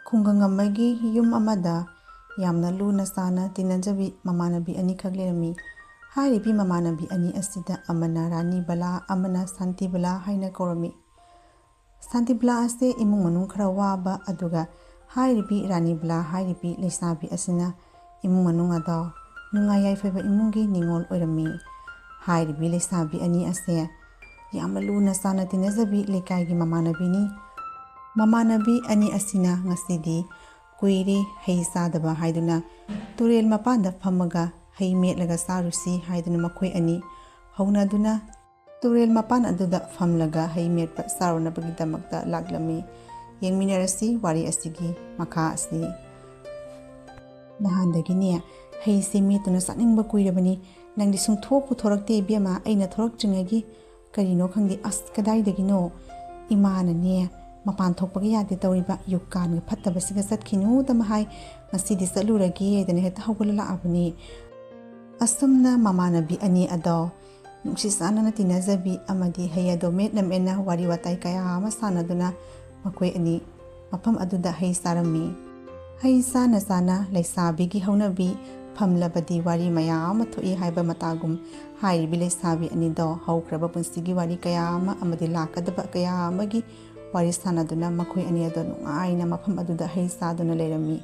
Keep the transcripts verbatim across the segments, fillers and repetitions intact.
ꯈꯨꯡꯒꯪ ꯑꯃꯒꯤ ꯌꯨꯝ ꯑꯃꯗ ꯌꯥꯝꯅ ꯂꯨꯅ ꯆꯥꯟꯅ ꯇꯤꯟꯅꯖꯕꯤ ꯃꯃꯥꯟꯅꯕꯤ ꯑꯅꯤꯈꯛ ꯂꯩꯔꯝꯃꯤ꯫ ꯍꯥꯏꯔꯤꯕꯤ ꯃꯃꯥꯟꯅꯕꯤ ꯑꯅꯤ ꯑꯁꯤꯗ ꯑꯃꯅ ꯔꯥꯅꯤ ꯕꯂꯥ, ꯑꯃꯅ ꯁꯥꯟꯇꯤ ꯕꯂꯥ ꯍꯥꯏꯅ ꯀꯧꯔꯝꯃꯤ꯫ ꯁꯥꯟꯇꯤ ꯕꯂꯥ ꯑꯁꯤ ꯏꯃꯨꯡ ꯃꯅꯨꯡ ꯈꯔ ꯋꯥꯕ, ꯑꯗꯨꯒ ꯍꯥꯏꯔꯤꯕꯤ ꯔꯥꯅꯤ ꯕꯂꯥ ꯍꯥꯏꯔꯤꯕꯤ ꯂꯩꯁꯥꯕꯤ ꯑꯁꯤꯅ ꯏꯃꯨꯡ ꯃꯅꯨꯡ ꯑꯗꯣ ꯅꯨꯡꯉꯥꯏ ꯌꯥꯏꯐꯕ ꯏꯃꯨꯡꯒꯤ ꯅꯤꯉꯣꯜ ꯑꯣꯏꯔꯝꯃꯤ꯫ ꯍꯥꯏꯔꯤꯕꯤ ꯂꯩꯁꯥꯕꯤ ꯑꯅꯤ ꯑꯁꯦ ꯌꯥꯝꯅ ꯂꯨꯅ ꯆꯥꯟꯅ ꯇꯤꯟꯅꯖꯕꯤ ꯂꯩꯀꯥꯏꯒꯤ ꯃꯃꯥꯟꯅꯕꯤꯅꯤ꯫ ꯃꯃꯥꯟꯅꯕꯤ ꯑꯅꯤ ꯑꯁꯤꯅ ꯉꯁꯤꯗꯤ ꯀꯨꯏꯔꯦ ꯍꯩ ꯆꯥꯗꯕ ꯍꯥꯏꯗꯨꯅ ꯇꯨꯔꯦꯜ ꯃꯄꯥꯟꯗ ꯐꯝꯃꯒ ꯍꯩ ꯃꯦꯠꯂꯒ ꯆꯥꯔꯨꯁꯤ ꯍꯥꯏꯗꯨꯅ ꯃꯈꯣꯏ ꯑꯅꯤ ꯍꯧꯅꯗꯨꯅ ꯇꯨꯔꯦꯜ ꯃꯄꯥꯟ ꯑꯗꯨꯗ ꯐꯝꯂꯒ ꯍꯩ ꯃꯦꯠꯄ ꯆꯥꯔꯨꯅꯕꯒꯤꯗꯃꯛꯇ ꯂꯥꯛꯂꯝꯃꯤ꯫ ꯌꯦꯡꯃꯤꯟꯅꯔꯁꯤ ꯋꯥꯔꯤ ꯑꯁꯤꯒꯤ ꯃꯈꯥ ꯑꯁꯤ꯫ ꯅꯍꯥꯟꯗꯒꯤꯅꯦ ꯍꯩꯁꯦ ꯃꯦꯠꯇꯨꯅ ꯆꯥꯅꯤꯡꯕ ꯀꯨꯏꯔꯕꯅꯤ꯫ ꯅꯪꯗꯤ ꯁꯨꯡꯊꯣꯛ ꯄꯨꯊꯣꯔꯛꯇꯦ ꯏꯕꯦꯝꯃ, ꯑꯩꯅ ꯊꯣꯔꯛꯇ꯭ꯔꯤꯉꯩꯒꯤ꯫ ꯀꯔꯤꯅꯣ ꯈꯪꯗꯦ, ꯑꯁ, ꯀꯗꯥꯏꯗꯒꯤꯅꯣ? ꯏꯃꯥꯅꯅꯦ ꯃꯄꯥꯟ ꯊꯣꯛꯄꯒ ꯌꯥꯗꯦ ꯇꯧꯔꯤꯕ ꯌꯨꯀꯥꯟꯒ ꯐꯠꯇꯕꯁꯤꯒ ꯆꯠꯈꯤꯅꯨꯗ ꯃꯍꯥꯏ꯫ ꯉꯁꯤꯗꯤ ꯆꯠꯂꯨꯔꯒꯦ ꯍꯥꯏꯗꯅ ꯍꯦꯛꯇ ꯍꯧꯒꯠꯂ ꯂꯥꯛꯑꯕꯅꯤ꯫ ꯑꯁꯨꯝꯅ ꯃꯃꯥꯟꯅꯕꯤ ꯑꯅꯤ ꯑꯗꯣ ꯅꯨꯡꯁꯤ ꯆꯥꯟꯅꯅ ꯇꯤꯟꯅꯖꯕꯤ ꯑꯃꯗꯤ ꯍꯩ ꯑꯗꯣ ꯃꯦꯠꯅ ꯃꯦꯠꯅ ꯋꯥꯔꯤ ꯋꯥꯇꯥꯏ ꯀꯌꯥ ꯑꯃ ꯁꯥꯟꯅꯗꯨꯅ ꯃꯈꯣꯏ ꯑꯅꯤ ꯃꯐꯝ ꯑꯗꯨꯗ ꯍꯩ ꯆꯥꯔꯝꯃꯤ꯫ ꯍꯩ ꯆꯥꯅ ꯆꯥꯅ ꯂꯩꯁꯥꯕꯤꯒꯤ ꯍꯧꯅꯕꯤ ꯐꯝꯂꯕꯗꯤ ꯋꯥꯔꯤ ꯃꯌꯥꯝ ꯑꯃ ꯊꯣꯛꯏ ꯍꯥꯏꯕ ꯃꯇꯥꯒꯨꯝ ꯍꯥꯏꯔꯤꯕꯤ ꯂꯩꯁꯥꯕꯤ ꯑꯅꯤꯗꯣ ꯍꯧꯈ꯭ꯔꯕ ꯄꯨꯟꯁꯤꯒꯤ ꯋꯥꯔꯤ ꯀꯌꯥ ꯑꯃ ꯑꯃꯗꯤ ꯂꯥꯛꯀꯗꯕ ꯀꯌꯥ ꯑꯃꯒꯤ ꯋꯥꯔꯤ ꯁꯥꯟꯅꯗꯨꯅ ꯃꯈꯣꯏ ꯑꯅꯤ ꯑꯗꯣ ꯅꯨꯡꯉꯥꯏꯅ ꯃꯐꯝ ꯑꯗꯨꯗ ꯍꯩ ꯆꯥꯗꯨꯅ ꯂꯩꯔꯝꯃꯤ꯫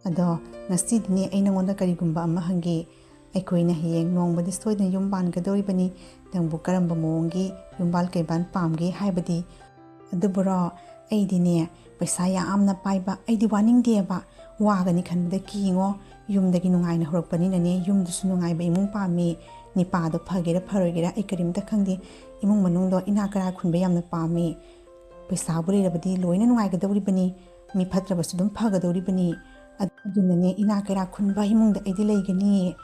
ꯑꯗꯣ ꯉꯁꯤꯗꯤꯅꯦ ꯑꯩ ꯅꯉꯣꯟꯗ ꯀꯔꯤꯒꯨꯝꯕ ꯑꯃ ꯍꯪꯒꯦ꯫ ꯑꯩꯈꯣꯏꯅ ꯍꯌꯦꯡ ꯅꯣꯡꯃꯗꯤ ꯁꯣꯏꯗꯅ ꯌꯨꯝ ꯄꯥꯟꯒꯗꯧꯔꯤꯕꯅꯤ꯫ ꯅꯪꯕꯨ ꯀꯔꯝꯕ ꯃꯑꯣꯡꯒꯤ ꯌꯨꯝꯕꯥꯜ ꯀꯩꯕꯥꯜ ꯄꯥꯝꯒꯦ ꯍꯥꯏꯕꯗꯤ? ꯑꯗꯨꯕꯨꯔꯣ, ꯑꯩꯗꯤꯅꯦ ꯄꯩꯁꯥ ꯌꯥꯝꯅ ꯄꯥꯏꯕ ꯑꯩꯗꯤ ꯋꯥꯅꯤꯡꯗꯦꯕ꯫ ꯋꯥꯒꯅꯤ ꯈꯟꯕꯗ ꯀꯤꯉꯣ꯫ ꯌꯨꯝꯗꯒꯤ ꯅꯨꯡꯉꯥꯏꯅ ꯍꯧꯔꯛꯄꯅꯤꯅꯅꯦ ꯌꯨꯝꯗꯨꯁꯨ ꯅꯨꯡꯉꯥꯏꯕ ꯏꯃꯨꯡ ꯄꯥꯝꯃꯤ꯫ ꯅꯤꯄꯥꯗꯣ ꯐꯒꯦꯔꯥ ꯐꯔꯣꯏꯒꯦꯔꯥ ꯑꯩ ꯀꯔꯤꯝꯇ ꯈꯪꯗꯦ꯫ ꯏꯃꯨꯡ ꯃꯅꯨꯡꯗꯣ ꯏꯅꯥꯛ ꯀꯩꯔꯥꯛ ꯈꯨꯟꯕ ꯌꯥꯝꯅ ꯄꯥꯝꯃꯤ꯫ ꯄꯩꯁꯥꯕꯨ ꯂꯩꯔꯕꯗꯤ ꯂꯣꯏꯅ ꯅꯨꯡꯉꯥꯏꯒꯗꯧꯔꯤꯕꯅꯤ꯫ ꯃꯤ ꯐꯠꯇ꯭ꯔꯕꯁꯨ ꯑꯗꯨꯝ ꯐꯒꯗꯧꯔꯤꯕꯅꯤ꯫ ꯑꯗꯨꯅꯅꯦ ꯏꯅꯥꯛ ꯀꯩꯔꯥꯛ ꯈꯨꯟꯕ ꯏꯃꯨꯡꯗ ꯑꯩꯗꯤ ꯂꯩꯒꯅꯤ꯫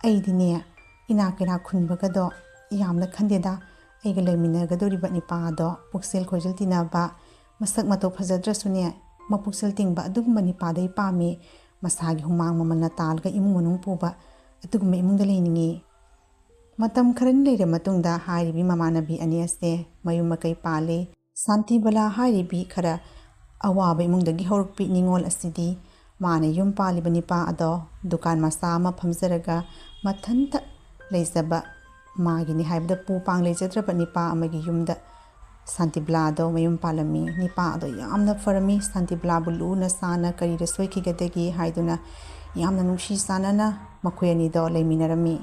ꯑꯩꯗꯤꯅꯦ ꯏꯅꯥꯛ ꯀꯩꯔꯥꯛ ꯈꯨꯟꯕꯒꯗꯣ ꯌꯥꯝꯅ ꯈꯟꯗꯦꯗ꯫ ꯑꯩꯒ ꯂꯩꯃꯤꯟꯅꯒꯗꯧꯔꯤꯕ ꯅꯤꯄꯥꯗꯣ ꯄꯨꯛꯆꯦꯜ ꯈꯣꯏꯖꯦꯜ ꯇꯤꯟꯅꯕ, ꯃꯁꯛ ꯃꯇꯧ ꯐꯖꯗ꯭ꯔꯁꯨꯅꯦ ꯃꯄꯨꯛꯆꯦꯜ ꯇꯤꯡꯕ ꯑꯗꯨꯒꯨꯝꯕ ꯅꯤꯄꯥꯗꯣ ꯑꯩ ꯄꯥꯝꯃꯤ꯫ ꯃꯁꯥꯒꯤ ꯍꯨꯃꯥꯡ ꯃꯃꯜꯅ ꯇꯥꯜꯂꯒ ꯏꯃꯨꯡ ꯃꯅꯨꯡ ꯄꯨꯕ ꯑꯗꯨꯒꯨꯝꯕ ꯏꯃꯨꯡꯗ ꯂꯩꯅꯤꯡꯉꯤ꯫ ꯃꯇꯝ ꯈꯔꯅꯤ ꯂꯩꯔ ꯃꯇꯨꯡꯗ ꯍꯥꯏꯔꯤꯕꯤ ꯃꯃꯥꯟꯅꯕꯤ ꯑꯅꯤ ꯑꯁꯦ ꯃꯌꯨꯝ ꯃꯀꯩ ꯄꯥꯜꯂꯤ꯫ ꯁꯥꯟꯇꯤꯕꯂꯥ ꯍꯥꯏꯔꯤꯕꯤ ꯈꯔ ꯑꯋꯥꯕ ꯏꯃꯨꯡꯗꯒꯤ ꯍꯧꯔꯛꯄꯤ ꯅꯤꯉꯣꯜ ꯑꯁꯤꯗꯤ ꯃꯥꯅ ꯌꯨꯝ ꯄꯥꯜꯂꯤꯕ ꯅꯤꯄꯥ ꯑꯗꯣ ꯗꯨꯀꯥꯟ ꯃꯆꯥ ꯑꯃ ꯐꯝꯖꯔꯒ ꯃꯊꯟꯇ ꯂꯩꯖꯕ ꯃꯥꯒꯤꯅꯤ ꯍꯥꯏꯕꯗ ꯄꯨ ꯄꯥꯡ ꯂꯩꯖꯗ꯭ꯔꯕ ꯅꯤꯄꯥ ꯑꯃꯒꯤ ꯌꯨꯝꯗ ꯁꯥꯟꯇꯤꯕꯂꯥꯗꯣ ꯃꯌꯨꯝ ꯄꯥꯜꯂꯝꯃꯤ꯫ ꯅꯤꯄꯥ ꯑꯗꯣ ꯌꯥꯝꯅ ꯐꯔꯝꯃꯤ꯫ ꯁꯥꯟꯇꯤꯕꯂꯥꯕꯨ ꯂꯨꯅ ꯆꯥꯟꯅ ꯀꯔꯤꯗ ꯁꯣꯏꯈꯤꯒꯗꯒꯦ ꯍꯥꯏꯗꯨꯅ ꯌꯥꯝꯅ ꯅꯨꯡꯁꯤ ꯆꯥꯟꯅꯅ ꯃꯈꯣꯏ ꯑꯅꯤꯗꯣ ꯂꯩꯃꯤꯟꯅꯔꯝꯃꯤ꯫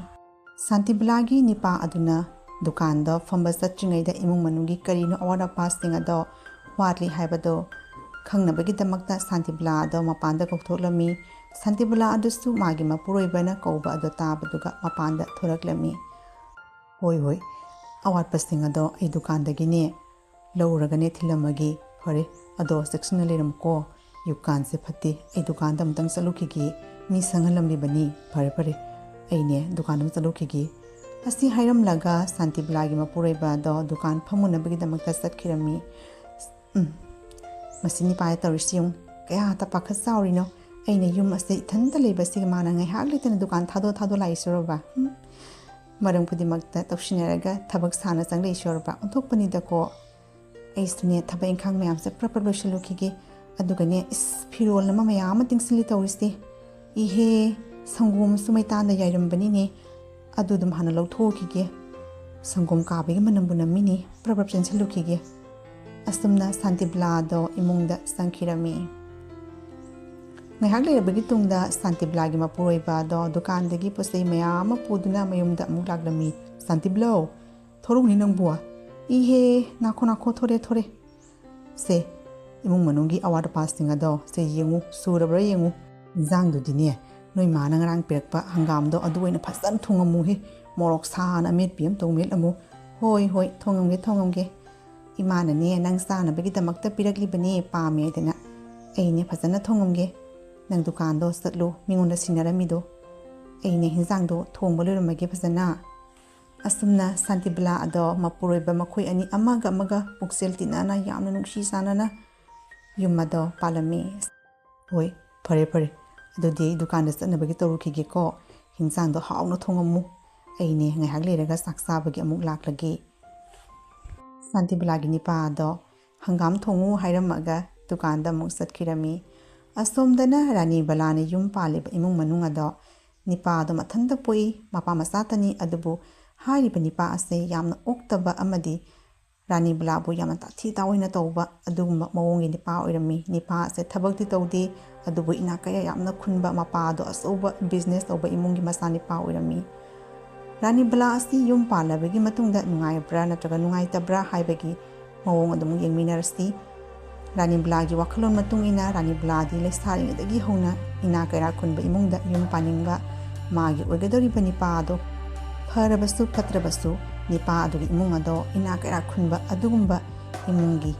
ꯁꯥꯟꯇꯤꯕꯂꯥꯒꯤ ꯅꯤꯄꯥ ꯑꯗꯨꯅ ꯗꯨꯀꯥꯟꯗ ꯐꯝꯕ ꯆꯠꯇ꯭ꯔꯤꯉꯩꯗ ꯏꯃꯨꯡ ꯃꯅꯨꯡꯒꯤ ꯀꯔꯤꯅꯣ ꯑꯋꯥꯠ ꯑꯄꯥꯁꯤꯡ ꯑꯗꯣ ꯋꯥꯠꯂꯤ ꯍꯥꯏꯕꯗꯣ ꯈꯪꯅꯕꯒꯤꯗꯃꯛꯇ ꯁꯥꯟꯇꯤꯕꯂꯥ ꯑꯗꯣ ꯃꯄꯥꯟꯗ ꯀꯧꯊꯣꯛꯂꯝꯃꯤ꯫ ꯁꯥꯟꯇꯤꯕꯂꯥ ꯑꯗꯨꯁꯨ ꯃꯥꯒꯤ ꯃꯄꯨꯔꯣꯏꯕꯅ ꯀꯧꯕ ꯑꯗꯣ ꯇꯥꯕꯗꯨꯒ ꯃꯄꯥꯟꯗ ꯊꯣꯔꯛꯂꯝꯃꯤ꯫ "ꯍꯣꯏ, ꯍꯣꯏ, ꯑꯋꯥꯠꯄꯁꯤꯡ ꯑꯗꯣ ꯑꯩ ꯗꯨꯀꯥꯟꯗꯒꯤꯅꯦ ꯂꯧꯔꯒꯅꯦ ꯊꯤꯜꯂꯝꯃꯒꯦ꯫ ꯐꯔꯦ, ꯑꯗꯣ ꯆꯦꯛꯁꯤꯟꯅ ꯂꯩꯔꯝꯃꯨꯀꯣ꯫ ꯌꯨꯀꯥꯟꯁꯦ ꯐꯠꯇꯦ꯫ ꯑꯩ ꯗꯨꯀꯥꯟꯗ ꯑꯃꯨꯛꯇꯪ ꯆꯠꯂꯨꯈꯤꯒꯦ꯫ ꯃꯤ ꯁꯪꯍꯜꯂꯝꯂꯤꯕꯅꯤ꯫ ꯐꯔꯦ, ꯐꯔꯦ, ꯑꯩꯅꯦ ꯗꯨꯀꯥꯟꯗ ꯑꯃꯨꯛ ꯆꯠꯂꯨꯈꯤꯒꯦ"꯫ ꯑꯁꯤ ꯍꯥꯏꯔꯝꯂꯒ ꯁꯥꯟꯇꯤꯕꯂꯥꯒꯤ ꯃꯄꯨꯔꯣꯏꯕ ꯑꯗꯣ ꯗꯨꯀꯥꯟ ꯐꯝꯃꯨꯅꯕꯒꯤꯗꯃꯛꯇ ꯆꯠꯈꯤꯔꯝꯃꯤ꯫ ꯎꯝ, ꯃꯁꯤ ꯅꯤꯄꯥꯅ ꯇꯧꯔꯤꯁꯤ ꯌꯦꯡꯉꯨ꯫ ꯀꯌꯥꯇ ꯄꯥꯈꯠ ꯆꯥꯎꯔꯤꯅꯣ꯫ ꯑꯩꯅ ꯌꯨꯝ ꯑꯁꯤꯗ ꯏꯊꯟꯇ ꯂꯩꯕꯁꯤꯒ ꯃꯥꯅ ꯉꯥꯏꯍꯥꯛ ꯂꯩꯇꯅ ꯗꯨꯀꯥꯟ ꯊꯥꯗꯣꯛ ꯊꯥꯗꯣꯛ ꯂꯥꯛꯏꯁꯤꯔꯣꯕ? ꯎꯝ, ꯃꯔꯝ ꯈꯨꯗꯤꯡꯃꯛꯇ ꯇꯧꯁꯤꯟꯅꯔꯒ ꯊꯕꯛ ꯁꯥꯅ ꯆꯪꯂꯛꯏꯁꯤꯔꯣꯕ? ꯑꯣꯟꯊꯣꯛꯄꯅꯤꯗꯀꯣ꯫ ꯑꯩꯁꯨꯅꯦ ꯊꯕꯛ ꯏꯪꯈꯥꯡ ꯃꯌꯥꯝꯁꯦ ꯄ꯭ꯔꯞ ꯄ꯭ꯔꯞ ꯂꯣꯏꯁꯤꯜꯂꯨꯈꯤꯒꯦ꯫ ꯑꯗꯨꯒꯅꯦ, ꯏꯁ, ꯐꯤꯔꯣꯜ ꯑꯃ ꯃꯌꯥꯝ ꯑꯃ ꯇꯤꯡꯁꯤꯜꯂꯤ ꯇꯧꯔꯤꯁꯦ꯫ ꯏꯍꯦ, ꯁꯪꯒꯣꯝꯁꯨ ꯃꯩꯇꯥꯟꯗ ꯌꯥꯏꯔꯝꯕꯅꯤꯅꯦ꯫ ꯑꯗꯨ ꯑꯗꯨꯝ ꯍꯥꯟꯅ ꯂꯧꯊꯣꯛꯈꯤꯒꯦ꯫ ꯁꯪꯒꯣꯝ ꯀꯥꯕꯒꯤ ꯃꯅꯝꯕꯨ ꯅꯝꯃꯤꯅꯦ꯫ ꯄ꯭ꯔꯞ ꯄ꯭ꯔꯞ ꯆꯦꯟꯁꯤꯜꯂꯨꯈꯤꯒꯦ꯫ ꯑꯁꯨꯝꯅ ꯁꯥꯟꯇꯤꯕꯂꯥꯗꯣ ꯏꯃꯨꯡꯗ ꯆꯪꯈꯤꯔꯝꯃꯤ꯫ ꯉꯥꯏꯍꯥꯛ ꯂꯩꯔꯕꯒꯤ ꯇꯨꯡꯗ ꯁꯥꯟꯇꯤꯕꯂꯥꯒꯤ ꯃꯄꯨꯔꯣꯏꯕ ꯑꯗꯣ ꯗꯨꯀꯥꯟꯗꯒꯤ ꯄꯣꯠ ꯆꯩ ꯃꯌꯥꯝ ꯑꯃ ꯄꯨꯗꯨꯅ ꯃꯌꯨꯝꯗ ꯑꯃꯨꯛ ꯂꯥꯛꯂꯝꯃꯤ꯫ "ꯁꯥꯟꯇꯤꯕꯂꯥꯎ, ꯊꯣꯔꯛꯎꯅꯦ ꯅꯪꯕꯨ꯫ ꯏꯍꯦ, ꯅꯥꯈꯣ, ꯅꯥꯈꯣ, ꯊꯣꯔꯦ, ꯊꯣꯔꯦ꯫ ꯁꯦ, ꯏꯃꯨꯡ ꯃꯅꯨꯡꯒꯤ ꯑꯋꯥꯠ ꯑꯄꯥꯁꯤꯡ ꯑꯗꯣ ꯁꯦ ꯌꯦꯡꯉꯨ, ꯁꯨꯔꯕ꯭ꯔꯥ ꯌꯦꯡꯉꯨ꯫ ꯏꯟꯖꯥꯡꯗꯨꯗꯤꯅꯦ, ꯅꯣꯏ ꯃꯥꯅ ꯉꯔꯥꯡ ꯄꯤꯔꯛꯄ ꯍꯪꯒꯥꯝꯗꯣ ꯑꯗꯨ ꯑꯣꯏꯅ ꯐꯖꯅ ꯊꯣꯡꯉꯝꯃꯨꯍꯦ꯫ ꯃꯣꯔꯣꯛ ꯁꯥꯅ ꯑꯃꯦꯠꯄꯤ ꯑꯃ ꯇꯧ ꯃꯦꯠꯂꯝꯃꯨ"꯫ "ꯍꯣꯏ, ꯍꯣꯏ, ꯊꯣꯡꯉꯝꯒꯦ, ꯊꯣꯡꯉꯝꯒꯦ꯫ ꯏꯃꯥꯅꯅꯦ ꯅꯪ ꯆꯥꯅꯕꯒꯤꯗꯃꯛꯇ ꯄꯤꯔꯛꯂꯤꯕꯅꯦ, ꯄꯥꯝꯃꯦ ꯍꯥꯏꯗꯅ꯫ ꯑꯩꯅꯦ ꯐꯖꯅ ꯊꯣꯡꯉꯝꯒꯦ꯫ ꯅꯪ ꯗꯨꯀꯥꯟꯗꯣ ꯆꯠꯂꯨ, ꯃꯤꯉꯣꯟꯗ ꯁꯤꯟꯅꯔꯝꯃꯤꯗꯣ꯫ ꯑꯩꯅꯦ ꯍꯤꯟꯖꯥꯡꯗꯣ ꯊꯣꯡꯕ ꯂꯣꯏꯔꯝꯃꯒꯦ ꯐꯖꯅ"꯫ ꯑꯁꯨꯝꯅ ꯁꯥꯟꯇꯤꯕꯂꯥ ꯑꯗꯣ ꯃꯄꯨꯔꯣꯏꯕ ꯃꯈꯣꯏ ꯑꯅꯤ ꯑꯃꯒ ꯑꯃꯒ ꯄꯨꯛꯆꯦꯜ ꯇꯤꯟꯅꯅ ꯌꯥꯝꯅ ꯅꯨꯡꯁꯤ ꯆꯥꯟꯅꯅ ꯌꯨꯝ ꯑꯗꯣ ꯄꯥꯜꯂꯝꯃꯤ꯫ "ꯍꯣꯏ, ꯐꯔꯦ, ꯐꯔꯦ꯫ ꯑꯗꯨꯗꯤ ꯑꯩ ꯗꯨꯀꯥꯟꯗ ꯆꯠꯅꯕꯒꯤ ꯇꯧꯔꯨꯈꯤꯒꯦꯀꯣ꯫ ꯍꯤꯟꯖꯥꯡꯗꯣ ꯍꯥꯎꯅ ꯊꯣꯡꯉꯝꯃꯨ꯫ ꯑꯩꯅꯦ ꯉꯥꯏꯍꯥꯛ ꯂꯩꯔꯒ ꯆꯥꯛ ꯆꯥꯕꯒꯤ ꯑꯃꯨꯛ ꯂꯥꯛꯂꯒꯦ"꯫ ꯁꯥꯟꯇꯤꯕꯂꯥꯒꯤ ꯅꯤꯄꯥ ꯑꯗꯣ ꯍꯪꯒꯥꯝ ꯊꯣꯡꯉꯨ ꯍꯥꯏꯔꯝꯃꯒ ꯗꯨꯀꯥꯟꯗ ꯑꯃꯨꯛ ꯆꯠꯈꯤꯔꯝꯃꯤ꯫ ꯑꯁꯣꯝꯗꯅ ꯔꯥꯅꯤ ꯕꯂꯥꯅ ꯌꯨꯝ ꯄꯥꯜꯂꯤꯕ ꯏꯃꯨꯡ ꯃꯅꯨꯡ ꯑꯗꯣ ꯅꯤꯄꯥ ꯑꯗꯣ ꯃꯊꯟꯇ ꯄꯣꯛꯏ, ꯃꯄꯥ ꯃꯆꯥꯇꯅꯤ꯫ ꯑꯗꯨꯕꯨ ꯍꯥꯏꯔꯤꯕ ꯅꯤꯄꯥ ꯑꯁꯦ ꯌꯥꯝꯅ ꯑꯣꯛꯇꯕ ꯑꯃꯗꯤ ꯔꯥꯅꯤ ꯕꯂꯥꯕꯨ ꯌꯥꯝꯅ ꯇꯥꯊꯤ ꯇꯥꯑꯣꯏꯅ ꯇꯧꯕ ꯑꯗꯨꯒꯨꯝꯕ ꯃꯑꯣꯡꯒꯤ ꯅꯤꯄꯥ ꯑꯣꯏꯔꯝꯃꯤ꯫ ꯅꯤꯄꯥ ꯑꯁꯦ ꯊꯕꯛꯇꯤ ꯇꯧꯗꯦ, ꯑꯗꯨꯕꯨ ꯏꯅꯥꯛ ꯀꯩꯔꯥꯛ ꯌꯥꯝꯅ ꯈꯨꯟꯕ, ꯃꯄꯥ ꯑꯗꯣ ꯑꯆꯧꯕ ꯕꯤꯖꯤꯅꯦꯁ ꯇꯧꯕ ꯏꯃꯨꯡꯒꯤ ꯃꯆꯥꯅꯤꯄꯥ ꯑꯣꯏꯔꯝꯃꯤ꯫ ꯔꯥꯅꯤ ꯕꯂꯥ ꯑꯁꯤ ꯌꯨꯝ ꯄꯥꯜꯂꯕꯒꯤ ꯃꯇꯨꯡꯗ ꯅꯨꯡꯉꯥꯏꯕ꯭ꯔꯥ ꯅꯠꯇ꯭ꯔꯒ ꯅꯨꯡꯉꯥꯏꯇꯕ꯭ꯔꯥ ꯍꯥꯏꯕꯒꯤ ꯃꯑꯣꯡ ꯑꯗꯨꯃꯨꯛ ꯌꯦꯡꯃꯤꯟꯅꯔꯁꯤ꯫ ꯔꯥꯅꯤ ꯕꯂꯥꯒꯤ ꯋꯥꯈꯜꯂꯣꯟ ꯃꯇꯨꯡ ꯏꯟꯅ ꯔꯥꯅꯤ ꯕꯂꯥꯗꯤ ꯂꯩꯁꯥꯔꯤꯉꯩꯗꯒꯤ ꯍꯧꯅ ꯏꯅꯥꯛ ꯀꯩꯔꯥꯛ ꯈꯨꯟꯕ ꯏꯃꯨꯡꯗ ꯌꯨꯝ ꯄꯥꯅꯤꯡꯕ, ꯃꯥꯒꯤ ꯑꯣꯏꯒꯗꯧꯔꯤꯕ ꯅꯤꯄꯥ ꯑꯗꯣ ꯐꯔꯕꯁꯨ ꯐꯠꯇ꯭ꯔꯕꯁꯨ ꯅꯤꯄꯥ ꯑꯗꯨꯒꯤ ꯏꯃꯨꯡ ꯑꯗꯣ ꯏꯅꯥꯛ ꯀꯩꯔꯥꯛ ꯈꯨꯟꯕ ꯑꯗꯨꯒꯨꯝꯕ ꯏꯃꯨꯡꯒꯤ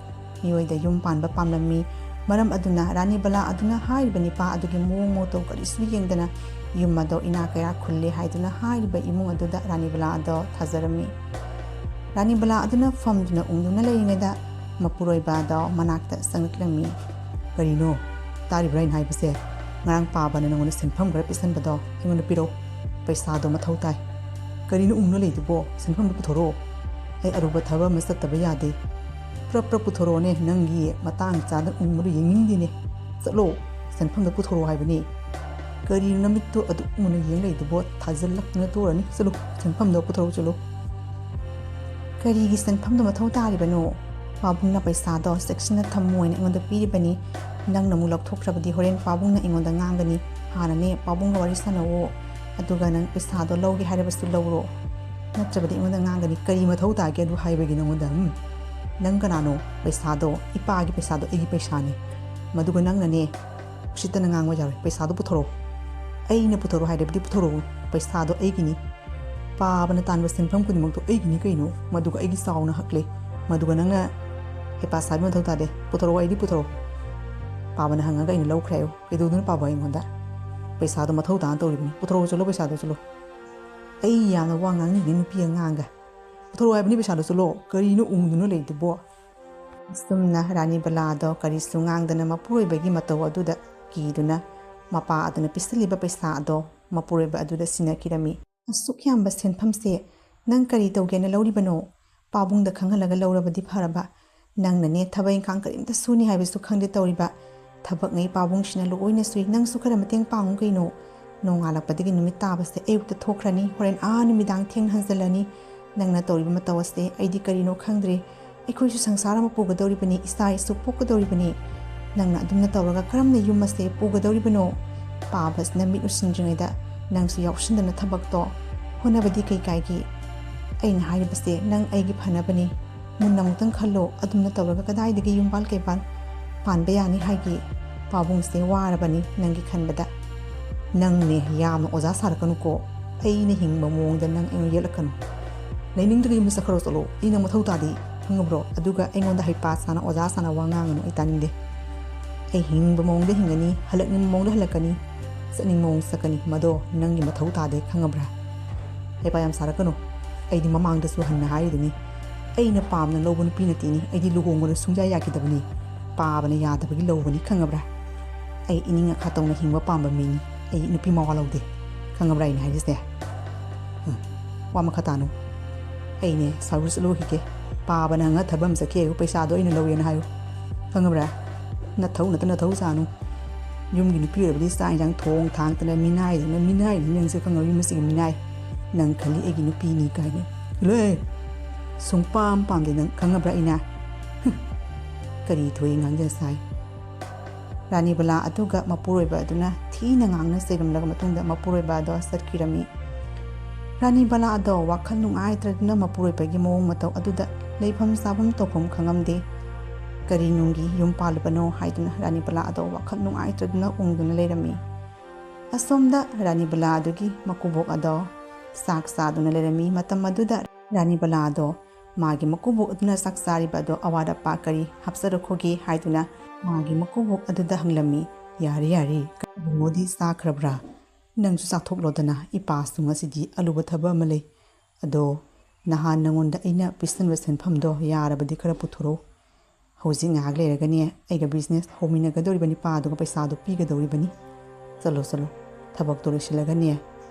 ꯃꯤꯑꯣꯏꯗ ꯌꯨꯝ ꯄꯥꯟꯕ ꯄꯥꯝꯂꯝꯃꯤ꯫ ꯃꯔꯝ ꯑꯗꯨꯅ ꯔꯥꯅꯤ ꯕꯂꯥ ꯑꯗꯨꯅ ꯍꯥꯏꯔꯤꯕ ꯅꯤꯄꯥ ꯑꯗꯨꯒꯤ ꯃꯑꯣꯡ ꯃꯇꯧ ꯀꯔꯤꯁꯨ ꯌꯦꯡꯗꯅ ꯌꯨꯝ ꯑꯗꯣ ꯏꯅꯥꯛ ꯀꯩꯔꯥꯛ ꯈꯨꯜꯂꯦ ꯍꯥꯏꯗꯨꯅ ꯍꯥꯏꯔꯤꯕ ꯏꯃꯨꯡ ꯑꯗꯨꯗ ꯔꯥꯅꯤ ꯕꯂꯥ ꯑꯗꯣ ꯊꯥꯖꯔꯝꯃꯤ꯫ ꯔꯥꯅꯤ ꯕꯂꯥ ꯑꯗꯨꯅ ꯐꯝꯗꯨꯅ ꯎꯪꯗꯨꯅ ꯂꯩꯔꯤꯉꯩꯗ ꯃꯄꯨꯔꯣꯏꯕ ꯑꯗꯣ ꯃꯅꯥꯛꯇ ꯆꯪꯂꯛꯂꯝꯃꯤ꯫ "ꯀꯔꯤꯅꯣ? ꯇꯥꯔꯤꯕ꯭ꯔꯥ ꯑꯩꯅ ꯍꯥꯏꯕꯁꯦ? ꯉꯔꯥꯡ ꯄꯥꯕꯅ ꯅꯉꯣꯟꯗ ꯁꯦꯟꯐꯝ ꯈꯔ ꯄꯤꯁꯟꯕꯗꯣ ꯑꯩꯉꯣꯟꯗ ꯄꯤꯔꯛꯎ꯫ ꯄꯩꯁꯥꯗꯣ ꯃꯊꯧ ꯇꯥꯏ꯫ ꯀꯔꯤꯅꯣ ꯎꯪꯗꯨꯅ ꯂꯩꯗꯨꯕꯣ? ꯁꯦꯟꯐꯝꯗꯣ ꯄꯨꯊꯣꯔꯛꯑꯣ꯫ ꯑꯩ ꯑꯔꯨꯕ ꯊꯕꯛ ꯑꯃ ꯆꯠꯇꯕ ꯌꯥꯗꯦ꯫ ꯄ꯭ꯔꯞ ꯄ꯭ꯔꯞ ꯄꯨꯊꯣꯔꯛꯑꯣꯅꯦ, ꯅꯪꯒꯤ ꯃꯇꯥꯡ ꯆꯥꯗ ꯎꯪꯕꯗꯣ ꯌꯦꯡꯅꯤꯡꯗꯦꯅꯦ꯫ ꯆꯠꯂꯣ, ꯁꯦꯟꯐꯝꯗꯣ ꯄꯨꯊꯣꯔꯛꯑꯣ ꯍꯥꯏꯕꯅꯤ꯫ ꯀꯔꯤꯅꯣ ꯅꯃꯤꯠꯇꯣ ꯑꯗꯨꯛ ꯃꯨꯟꯅ ꯌꯦꯡ ꯂꯩꯗꯨꯕꯣ? ꯊꯥꯖꯤꯜꯂꯛꯇꯅ ꯇꯣꯔꯅꯤ꯫ ꯆꯠꯂꯣ, ꯁꯦꯟꯐꯝꯗꯣ ꯄꯨꯊꯣꯔꯛꯑꯣ, ꯆꯠꯂꯣ꯫" "ꯀꯔꯤꯒꯤ ꯁꯦꯟꯐꯝꯗꯣ ꯃꯊꯧ ꯇꯥꯔꯤꯕꯅꯣ? ꯄꯥꯕꯨꯡꯅ ꯄꯩꯁꯥꯗꯣ ꯆꯦꯛꯁꯤꯟꯅ ꯊꯝꯃꯨ ꯍꯥꯏꯅ ꯑꯩꯉꯣꯟꯗ ꯄꯤꯔꯤꯕꯅꯤ꯫ ꯅꯪꯅ ꯑꯃꯨꯛ ꯂꯧꯊꯣꯛꯈ꯭ꯔꯕꯗꯤ ꯍꯣꯔꯦꯟ ꯄꯥꯕꯨꯡꯅ ꯑꯩꯉꯣꯟꯗ ꯉꯥꯡꯒꯅꯤ꯫ ꯍꯥꯟꯅꯅꯦ ꯄꯥꯕꯨꯡꯒ ꯋꯥꯔꯤ ꯁꯥꯟꯅꯧꯋꯣ, ꯑꯗꯨꯒ ꯅꯪ ꯄꯩꯁꯥꯗꯣ ꯂꯧꯒꯦ ꯍꯥꯏꯔꯕꯁꯨ ꯂꯧꯔꯣ, ꯅꯠꯇ꯭ꯔꯕꯗꯤ ꯑꯩꯉꯣꯟꯗ ꯉꯥꯡꯒꯅꯤ꯫" "ꯀꯔꯤ ꯃꯊꯧ ꯇꯥꯒꯦ ꯑꯗꯨ ꯍꯥꯏꯕꯒꯤ ꯅꯉꯣꯟꯗ? ꯎꯝ? ꯅꯪ ꯀꯅꯥꯅꯣ? ꯄꯩꯁꯥꯗꯣ ꯏꯄꯥꯒꯤ ꯄꯩꯁꯥꯗꯣ ꯑꯩꯒꯤ ꯄꯩꯁꯥꯅꯤ꯫ ꯃꯗꯨꯒ ꯅꯪꯅꯅꯦ ꯎꯁꯤꯠꯇꯅ ꯉꯥꯡꯕ ꯌꯥꯔꯣꯏ꯫ ꯄꯩꯁꯥꯗꯣ ꯄꯨꯊꯣꯔꯛꯑꯣ꯫ ꯑꯩꯅ ꯄꯨꯊꯣꯔꯛꯑꯣ ꯍꯥꯏꯔꯕꯗꯤ ꯄꯨꯊꯣꯔꯛꯑꯣ꯫ ꯄꯩꯁꯥꯗꯣ ꯑꯩꯒꯤꯅꯤ꯫ ꯄꯥꯕꯅ ꯇꯥꯟꯕ ꯁꯦꯟꯐꯝ ꯈꯨꯗꯤꯡꯃꯛꯇꯣ ꯑꯩꯒꯤꯅꯤ ꯀꯩꯅꯣ꯫ ꯃꯗꯨꯒ ꯑꯩꯒꯤ ꯆꯥꯎꯅ ꯍꯛꯂꯦ꯫ ꯃꯗꯨꯒ ꯅꯪꯅ ꯍꯩꯄꯥ ꯁꯥꯕ ꯃꯊꯧ ꯇꯥꯗꯦ꯫ ꯄꯨꯊꯣꯔꯛꯑꯣ, ꯑꯩꯗꯤ ꯄꯨꯊꯣꯔꯛꯑꯣ꯫" ꯄꯥꯕꯅ ꯍꯪꯉꯒ ꯑꯩꯅ ꯂꯧꯈ꯭ꯔꯦ ꯍꯥꯏꯌꯨ꯫ ꯀꯩꯗꯧꯗꯣꯏꯅꯣ ꯄꯥꯕ ꯑꯩꯉꯣꯟꯗ? ꯄꯩꯁꯥꯗꯣ ꯃꯊꯧ ꯇꯥꯅ ꯇꯧꯔꯤꯕꯅꯤ꯫ ꯄꯨꯊꯣꯔꯛꯑꯣ ꯆꯠꯂꯣ, ꯄꯩꯁꯥꯗꯣ ꯆꯠꯂꯣ꯫ ꯑꯩ ꯌꯥꯝꯅ ꯋꯥ ꯉꯥꯡꯅꯤꯡꯗꯦ ꯅꯨꯄꯤ ꯑꯉꯥꯡꯒ꯫ ꯄꯨꯊꯣꯔꯛꯑꯣ ꯍꯥꯏꯕꯅꯤ ꯄꯩꯁꯥꯗꯣ ꯆꯠꯂꯣ꯫ ꯀꯔꯤꯅꯣ ꯎꯪꯗꯨꯅ ꯂꯩꯗꯨꯕꯣ? ꯑꯁꯨꯝꯅ ꯔꯥꯅꯤ ꯕꯂꯥꯗꯣ ꯀꯔꯤꯁꯨ ꯉꯥꯡꯗꯅ ꯃꯄꯨꯔꯣꯏꯕꯒꯤ ꯃꯇꯧ ꯑꯗꯨꯗ ꯀꯤꯗꯨꯅ ꯃꯄꯥ ꯑꯗꯨꯅ ꯄꯤꯁꯤꯜꯂꯤꯕ ꯄꯩꯁꯥ ꯑꯗꯣ ꯃꯄꯨꯔꯣꯏꯕ ꯑꯗꯨꯗ ꯁꯤꯟꯅꯈꯤꯔꯝꯃꯤ꯫ "ꯑꯁꯨꯛ ꯌꯥꯝꯕ ꯁꯦꯟꯐꯝꯁꯦ ꯅꯪ ꯀꯔꯤ ꯇꯧꯒꯦꯅ ꯂꯧꯔꯤꯕꯅꯣ? ꯄꯥꯕꯨꯡꯗ ꯈꯪꯍꯜꯂꯒ ꯂꯧꯔꯕꯗꯤ ꯐꯔꯕ꯫ ꯅꯪꯅꯅꯦ ꯊꯕꯛ ꯏꯪꯈꯥꯡ ꯀꯔꯤꯝꯇ ꯁꯨꯅꯤ ꯍꯥꯏꯕꯁꯨ ꯈꯪꯗꯦ ꯇꯧꯔꯤꯕ꯫ ꯊꯕꯛꯉꯩ ꯄꯥꯕꯨꯡꯁꯤꯅ ꯂꯣꯏꯅ ꯁꯨꯏ, ꯅꯪꯁꯨ ꯈꯔ ꯃꯇꯦꯡ ꯄꯥꯡꯉꯨ ꯀꯩꯅꯣ꯫ ꯅꯣꯡꯉꯥꯜꯂꯛꯄꯗꯒꯤ ꯅꯨꯃꯤꯠ ꯇꯥꯕꯁꯦ ꯑꯌꯨꯛꯇ ꯊꯣꯛꯈ꯭ꯔꯅꯤ, ꯍꯣꯔꯦꯟ ꯑꯥ ꯅꯨꯃꯤꯗꯥꯡ ꯊꯦꯡꯅ ꯍꯟꯖꯤꯜꯂꯅꯤ꯫ ꯅꯪꯅ ꯇꯧꯔꯤꯕ ꯃꯇꯧ ꯑꯁꯦ ꯑꯩꯗꯤ ꯀꯔꯤꯅꯣ ꯈꯪꯗ꯭ꯔꯦ꯫ ꯑꯩꯈꯣꯏꯁꯨ ꯁꯪꯁꯥꯔ ꯑꯃ ꯄꯨꯒꯗꯧꯔꯤꯕꯅꯤ, ꯏꯆꯥ ꯏꯁꯨ ꯄꯣꯛꯀꯗꯧꯔꯤꯕꯅꯤ꯫ ꯅꯪꯅ ꯑꯗꯨꯝꯅ ꯇꯧꯔꯒ ꯀꯔꯝꯅ ꯌꯨꯝ ꯑꯁꯦ ꯄꯨꯒꯗꯧꯔꯤꯕꯅꯣ? ꯄꯥꯕꯁꯤꯅ ꯃꯤꯠ ꯎꯁꯤꯟꯗ꯭ꯔꯤꯉꯩꯗ ꯅꯪꯁꯨ ꯌꯥꯎꯁꯤꯟꯗꯅ ꯊꯕꯛꯇꯣ ꯍꯣꯠꯅꯕꯗꯤ ꯀꯩ ꯀꯥꯏꯒꯦ? ꯑꯩꯅ ꯍꯥꯏꯔꯤꯕꯁꯦ ꯅꯪ ꯑꯩꯒꯤ ꯐꯅꯕꯅꯤ꯫ ꯃꯨꯟꯅ ꯑꯃꯨꯛꯇꯪ ꯈꯜꯂꯣ, ꯑꯗꯨꯝꯅ ꯇꯧꯔꯒ ꯀꯗꯥꯏꯗꯒꯤ ꯌꯨꯝꯕꯥꯜ ꯀꯩꯕꯥꯜ ꯄꯥꯟꯕ ꯌꯥꯅꯤ ꯍꯥꯏꯒꯦ? ꯄꯥꯕꯨꯡꯁꯦ ꯋꯥꯔꯕꯅꯤ ꯅꯪꯒꯤ ꯈꯟꯕꯗ꯫ ꯅꯪꯅꯦ ꯌꯥꯝꯅ ꯑꯣꯖꯥ ꯁꯥꯔꯛꯀꯅꯨꯀꯣ꯫ ꯑꯩꯅ ꯍꯤꯡꯕ ꯃꯑꯣꯡꯗ ꯅꯪ ꯑꯩꯉꯣꯟꯗ ꯌꯦꯠꯂꯛꯀꯅꯨ꯫ ꯂꯩꯅꯤꯡꯗ꯭ꯔꯒ ꯌꯨꯝꯗ ꯆꯠꯈ꯭ꯔꯣ ꯆꯠꯂꯣ, ꯑꯩ ꯅꯪ ꯃꯊꯧ ꯇꯥꯗꯦ, ꯈꯪꯉꯕ꯭ꯔꯣ? ꯑꯗꯨꯒ ꯑꯩꯉꯣꯟꯗ ꯍꯩꯄꯥ ꯁꯥꯅ ꯑꯣꯖꯥ ꯁꯥꯅ ꯋꯥ ꯉꯥꯡꯒꯅꯨ, ꯑꯩ ꯇꯥꯅꯤꯡꯗꯦ꯫ ꯑꯩ ꯍꯤꯡꯅꯤꯡꯕ ꯃꯑꯣꯡꯗ ꯍꯤꯡꯒꯅꯤ, ꯍꯜꯂꯛꯅꯤꯡꯕ ꯃꯑꯣꯡꯗ ꯍꯜꯂꯛꯀꯅꯤ, ꯆꯠꯅꯤꯡꯕ ꯃꯑꯣꯡꯗ ꯆꯠꯀꯅꯤ, ꯃꯗꯣ ꯅꯪꯒꯤ ꯃꯊꯧ ꯇꯥꯗꯦ, ꯈꯪꯉꯕ꯭ꯔꯥ? ꯍꯩꯄꯥ ꯌꯥꯝ ꯁꯥꯔꯛꯀꯅꯨ꯫ ꯑꯩꯗꯤ ꯃꯃꯥꯡꯗꯁꯨ ꯍꯟꯅ ꯍꯥꯏꯔꯤꯗꯨꯅꯤ, ꯑꯩꯅ ꯄꯥꯝꯅ ꯂꯧꯕ ꯅꯨꯄꯤ ꯅꯠꯇꯦꯅꯤ, ꯑꯩꯗꯤ ꯂꯨꯍꯣꯡꯕꯗ ꯁꯨꯡꯌꯥ ꯌꯥꯈꯤꯗꯕꯅꯤ, ꯄꯥꯕꯅ ꯌꯥꯗꯕꯒꯤ ꯂꯧꯕꯅꯤ, ꯈꯪꯉꯕ꯭ꯔꯥ? ꯑꯩ ꯏꯅꯤꯡ ꯑꯈꯥ ꯇꯧꯅ ꯍꯤꯡꯕ ꯄꯥꯝꯕ ꯃꯤꯅꯤ, ꯑꯩ ꯅꯨꯄꯤ ꯃꯋꯥ ꯂꯧꯗꯦ, ꯈꯪꯉꯕ꯭ꯔꯥ ꯑꯩꯅ ꯍꯥꯏꯔꯤꯁꯦ? ꯎꯝ, ꯋꯥ ꯃꯈꯥ ꯇꯥꯅꯨ꯫ ꯑꯩꯅꯦ ꯁꯥꯎꯔ ꯆꯠꯂꯨꯈꯤꯒꯦ꯫ ꯄꯥꯕꯅ ꯉꯥ ꯊꯕꯛ ꯑꯃ ꯆꯠꯈꯤ ꯍꯥꯏꯌꯨ, ꯄꯩꯁꯥꯗꯣ ꯑꯩꯅ ꯂꯧꯋꯦꯅ ꯍꯥꯏꯌꯨ, ꯈꯪꯉꯕ꯭ꯔꯥ? ꯅꯊꯧ ꯅꯠꯇ ꯅꯊꯧ ꯆꯥꯅꯨ꯫ ꯌꯨꯝꯒꯤ ꯅꯨꯄꯤ ꯑꯣꯏꯔꯕꯗꯤ ꯆꯥꯛ ꯏꯟꯁꯥꯡ ꯊꯣꯡ ꯊꯥꯛꯇꯅ ꯃꯤꯅꯥꯏꯗꯅ, ꯃꯤꯅꯥꯏꯅꯤ ꯅꯪꯁꯦ, ꯈꯪꯉꯕ? ꯌꯨꯝ ꯑꯁꯤꯒꯤ ꯃꯤꯅꯥꯏ꯫ ꯅꯪ ꯈꯜꯂꯤ ꯑꯩꯒꯤ ꯅꯨꯄꯤꯅꯤ ꯀꯥꯏꯅ꯫ ꯂꯣꯏ! ꯁꯨꯡꯄꯥꯝ ꯄꯥꯝꯗꯦ ꯅꯪ, ꯈꯪꯉꯕ꯭ꯔꯥ ꯑꯩꯅ? ꯍꯨꯝ! ꯀꯔꯤ ꯊꯣꯛꯏ ꯉꯥꯡꯖ ꯁꯥꯏ꯫ ꯔꯥꯅꯤ ꯕꯂꯥ ꯑꯗꯨꯒ ꯃꯄꯨꯔꯣꯏꯕ ꯑꯗꯨꯅ ꯊꯤꯅ ꯉꯥꯡꯅ ꯆꯩꯔꯝꯂꯕ ꯃꯇꯨꯡꯗ ꯃꯄꯨꯔꯣꯏꯕ ꯑꯗꯣ ꯆꯠꯈꯤꯔꯝꯃꯤ꯫ ꯔꯥꯅꯤ ꯕꯂꯥ ꯑꯗꯣ ꯋꯥꯈꯜ ꯅꯨꯡꯉꯥꯏꯇ꯭ꯔꯗꯨꯅ ꯃꯄꯨꯔꯣꯏꯕꯒꯤ ꯃꯑꯣꯡ ꯃꯇꯧ ꯑꯗꯨꯗ ꯂꯩꯐꯝ ꯆꯥꯐꯝ ꯇꯧꯐꯝ ꯈꯪꯉꯝꯗꯦ꯫ ꯀꯔꯤ ꯅꯨꯡꯒꯤ ꯌꯨꯝ ꯄꯥꯜꯂꯨꯕꯅꯣ ꯍꯥꯏꯗꯨꯅ ꯔꯥꯅꯤ ꯕꯂꯥ ꯑꯗꯣ ꯋꯥꯈꯜ ꯅꯨꯡꯉꯥꯏꯇ꯭ꯔꯗꯨꯅ ꯎꯪꯗꯨꯅ ꯂꯩꯔꯝꯃꯤ꯫ ꯑꯁꯣꯝꯗ ꯔꯥꯅꯤ ꯕꯂꯥ ꯑꯗꯨꯒꯤ ꯃꯀꯨꯕꯣꯛ ꯑꯗꯣ ꯆꯥꯛ ꯆꯥꯗꯨꯅ ꯂꯩꯔꯝꯃꯤ꯫ ꯃꯇꯝ ꯑꯗꯨꯗ ꯔꯥꯅꯤ ꯕꯂꯥ ꯑꯗꯣ ꯃꯥꯒꯤ ꯃꯀꯨꯕꯣꯛ ꯑꯗꯨꯅ ꯆꯥꯛ ꯆꯥꯔꯤꯕ ꯑꯗꯣ ꯑꯋꯥꯠ ꯑꯄꯥ ꯀꯔꯤ ꯍꯥꯞꯆꯔꯛꯈꯣꯒꯦ ꯍꯥꯏꯗꯨꯅ ꯃꯥꯒꯤ ꯃꯀꯨꯕꯣꯛ ꯑꯗꯨꯗ ꯍꯪꯂꯝꯃꯤ꯫ "ꯌꯥꯔꯦ, ꯌꯥꯔꯦ, ꯏꯕꯨꯡꯉꯣꯗꯤ ꯆꯥꯈ꯭ꯔꯕ꯭ꯔꯥ? ꯅꯪꯁꯨ ꯆꯥꯊꯣꯛꯂꯣꯗꯅ, ꯏꯄꯥꯁꯨ ꯉꯁꯤꯗꯤ ꯑꯂꯨꯕ ꯊꯕꯛ ꯑꯃ ꯂꯩ꯫ ꯑꯗꯣ ꯅꯍꯥꯟ ꯅꯉꯣꯟꯗ ꯑꯩꯅ ꯄꯤꯁꯟꯕ ꯁꯦꯟꯐꯝꯗꯣ ꯌꯥꯔꯕꯗꯤ ꯈꯔ ꯄꯨꯊꯣꯔꯛꯎ꯫ ꯍꯧꯖꯤꯛ ꯉꯥꯏꯍꯥꯛ ꯂꯩꯔꯒꯅꯦ ꯑꯩꯒ ꯕꯤꯖꯤꯅꯦꯁ ꯍꯧꯃꯤꯟꯅꯒꯗꯧꯔꯤꯕ ꯅꯤꯄꯥꯗꯨꯒ ꯄꯩꯁꯥꯗꯣ ꯄꯤꯒꯗꯧꯔꯤꯕꯅꯤ꯫ ꯆꯠꯂꯣ, ꯆꯠꯂꯣ, ꯊꯕꯛꯇꯣ ꯂꯣꯏꯁꯤꯜꯂꯒꯅꯦ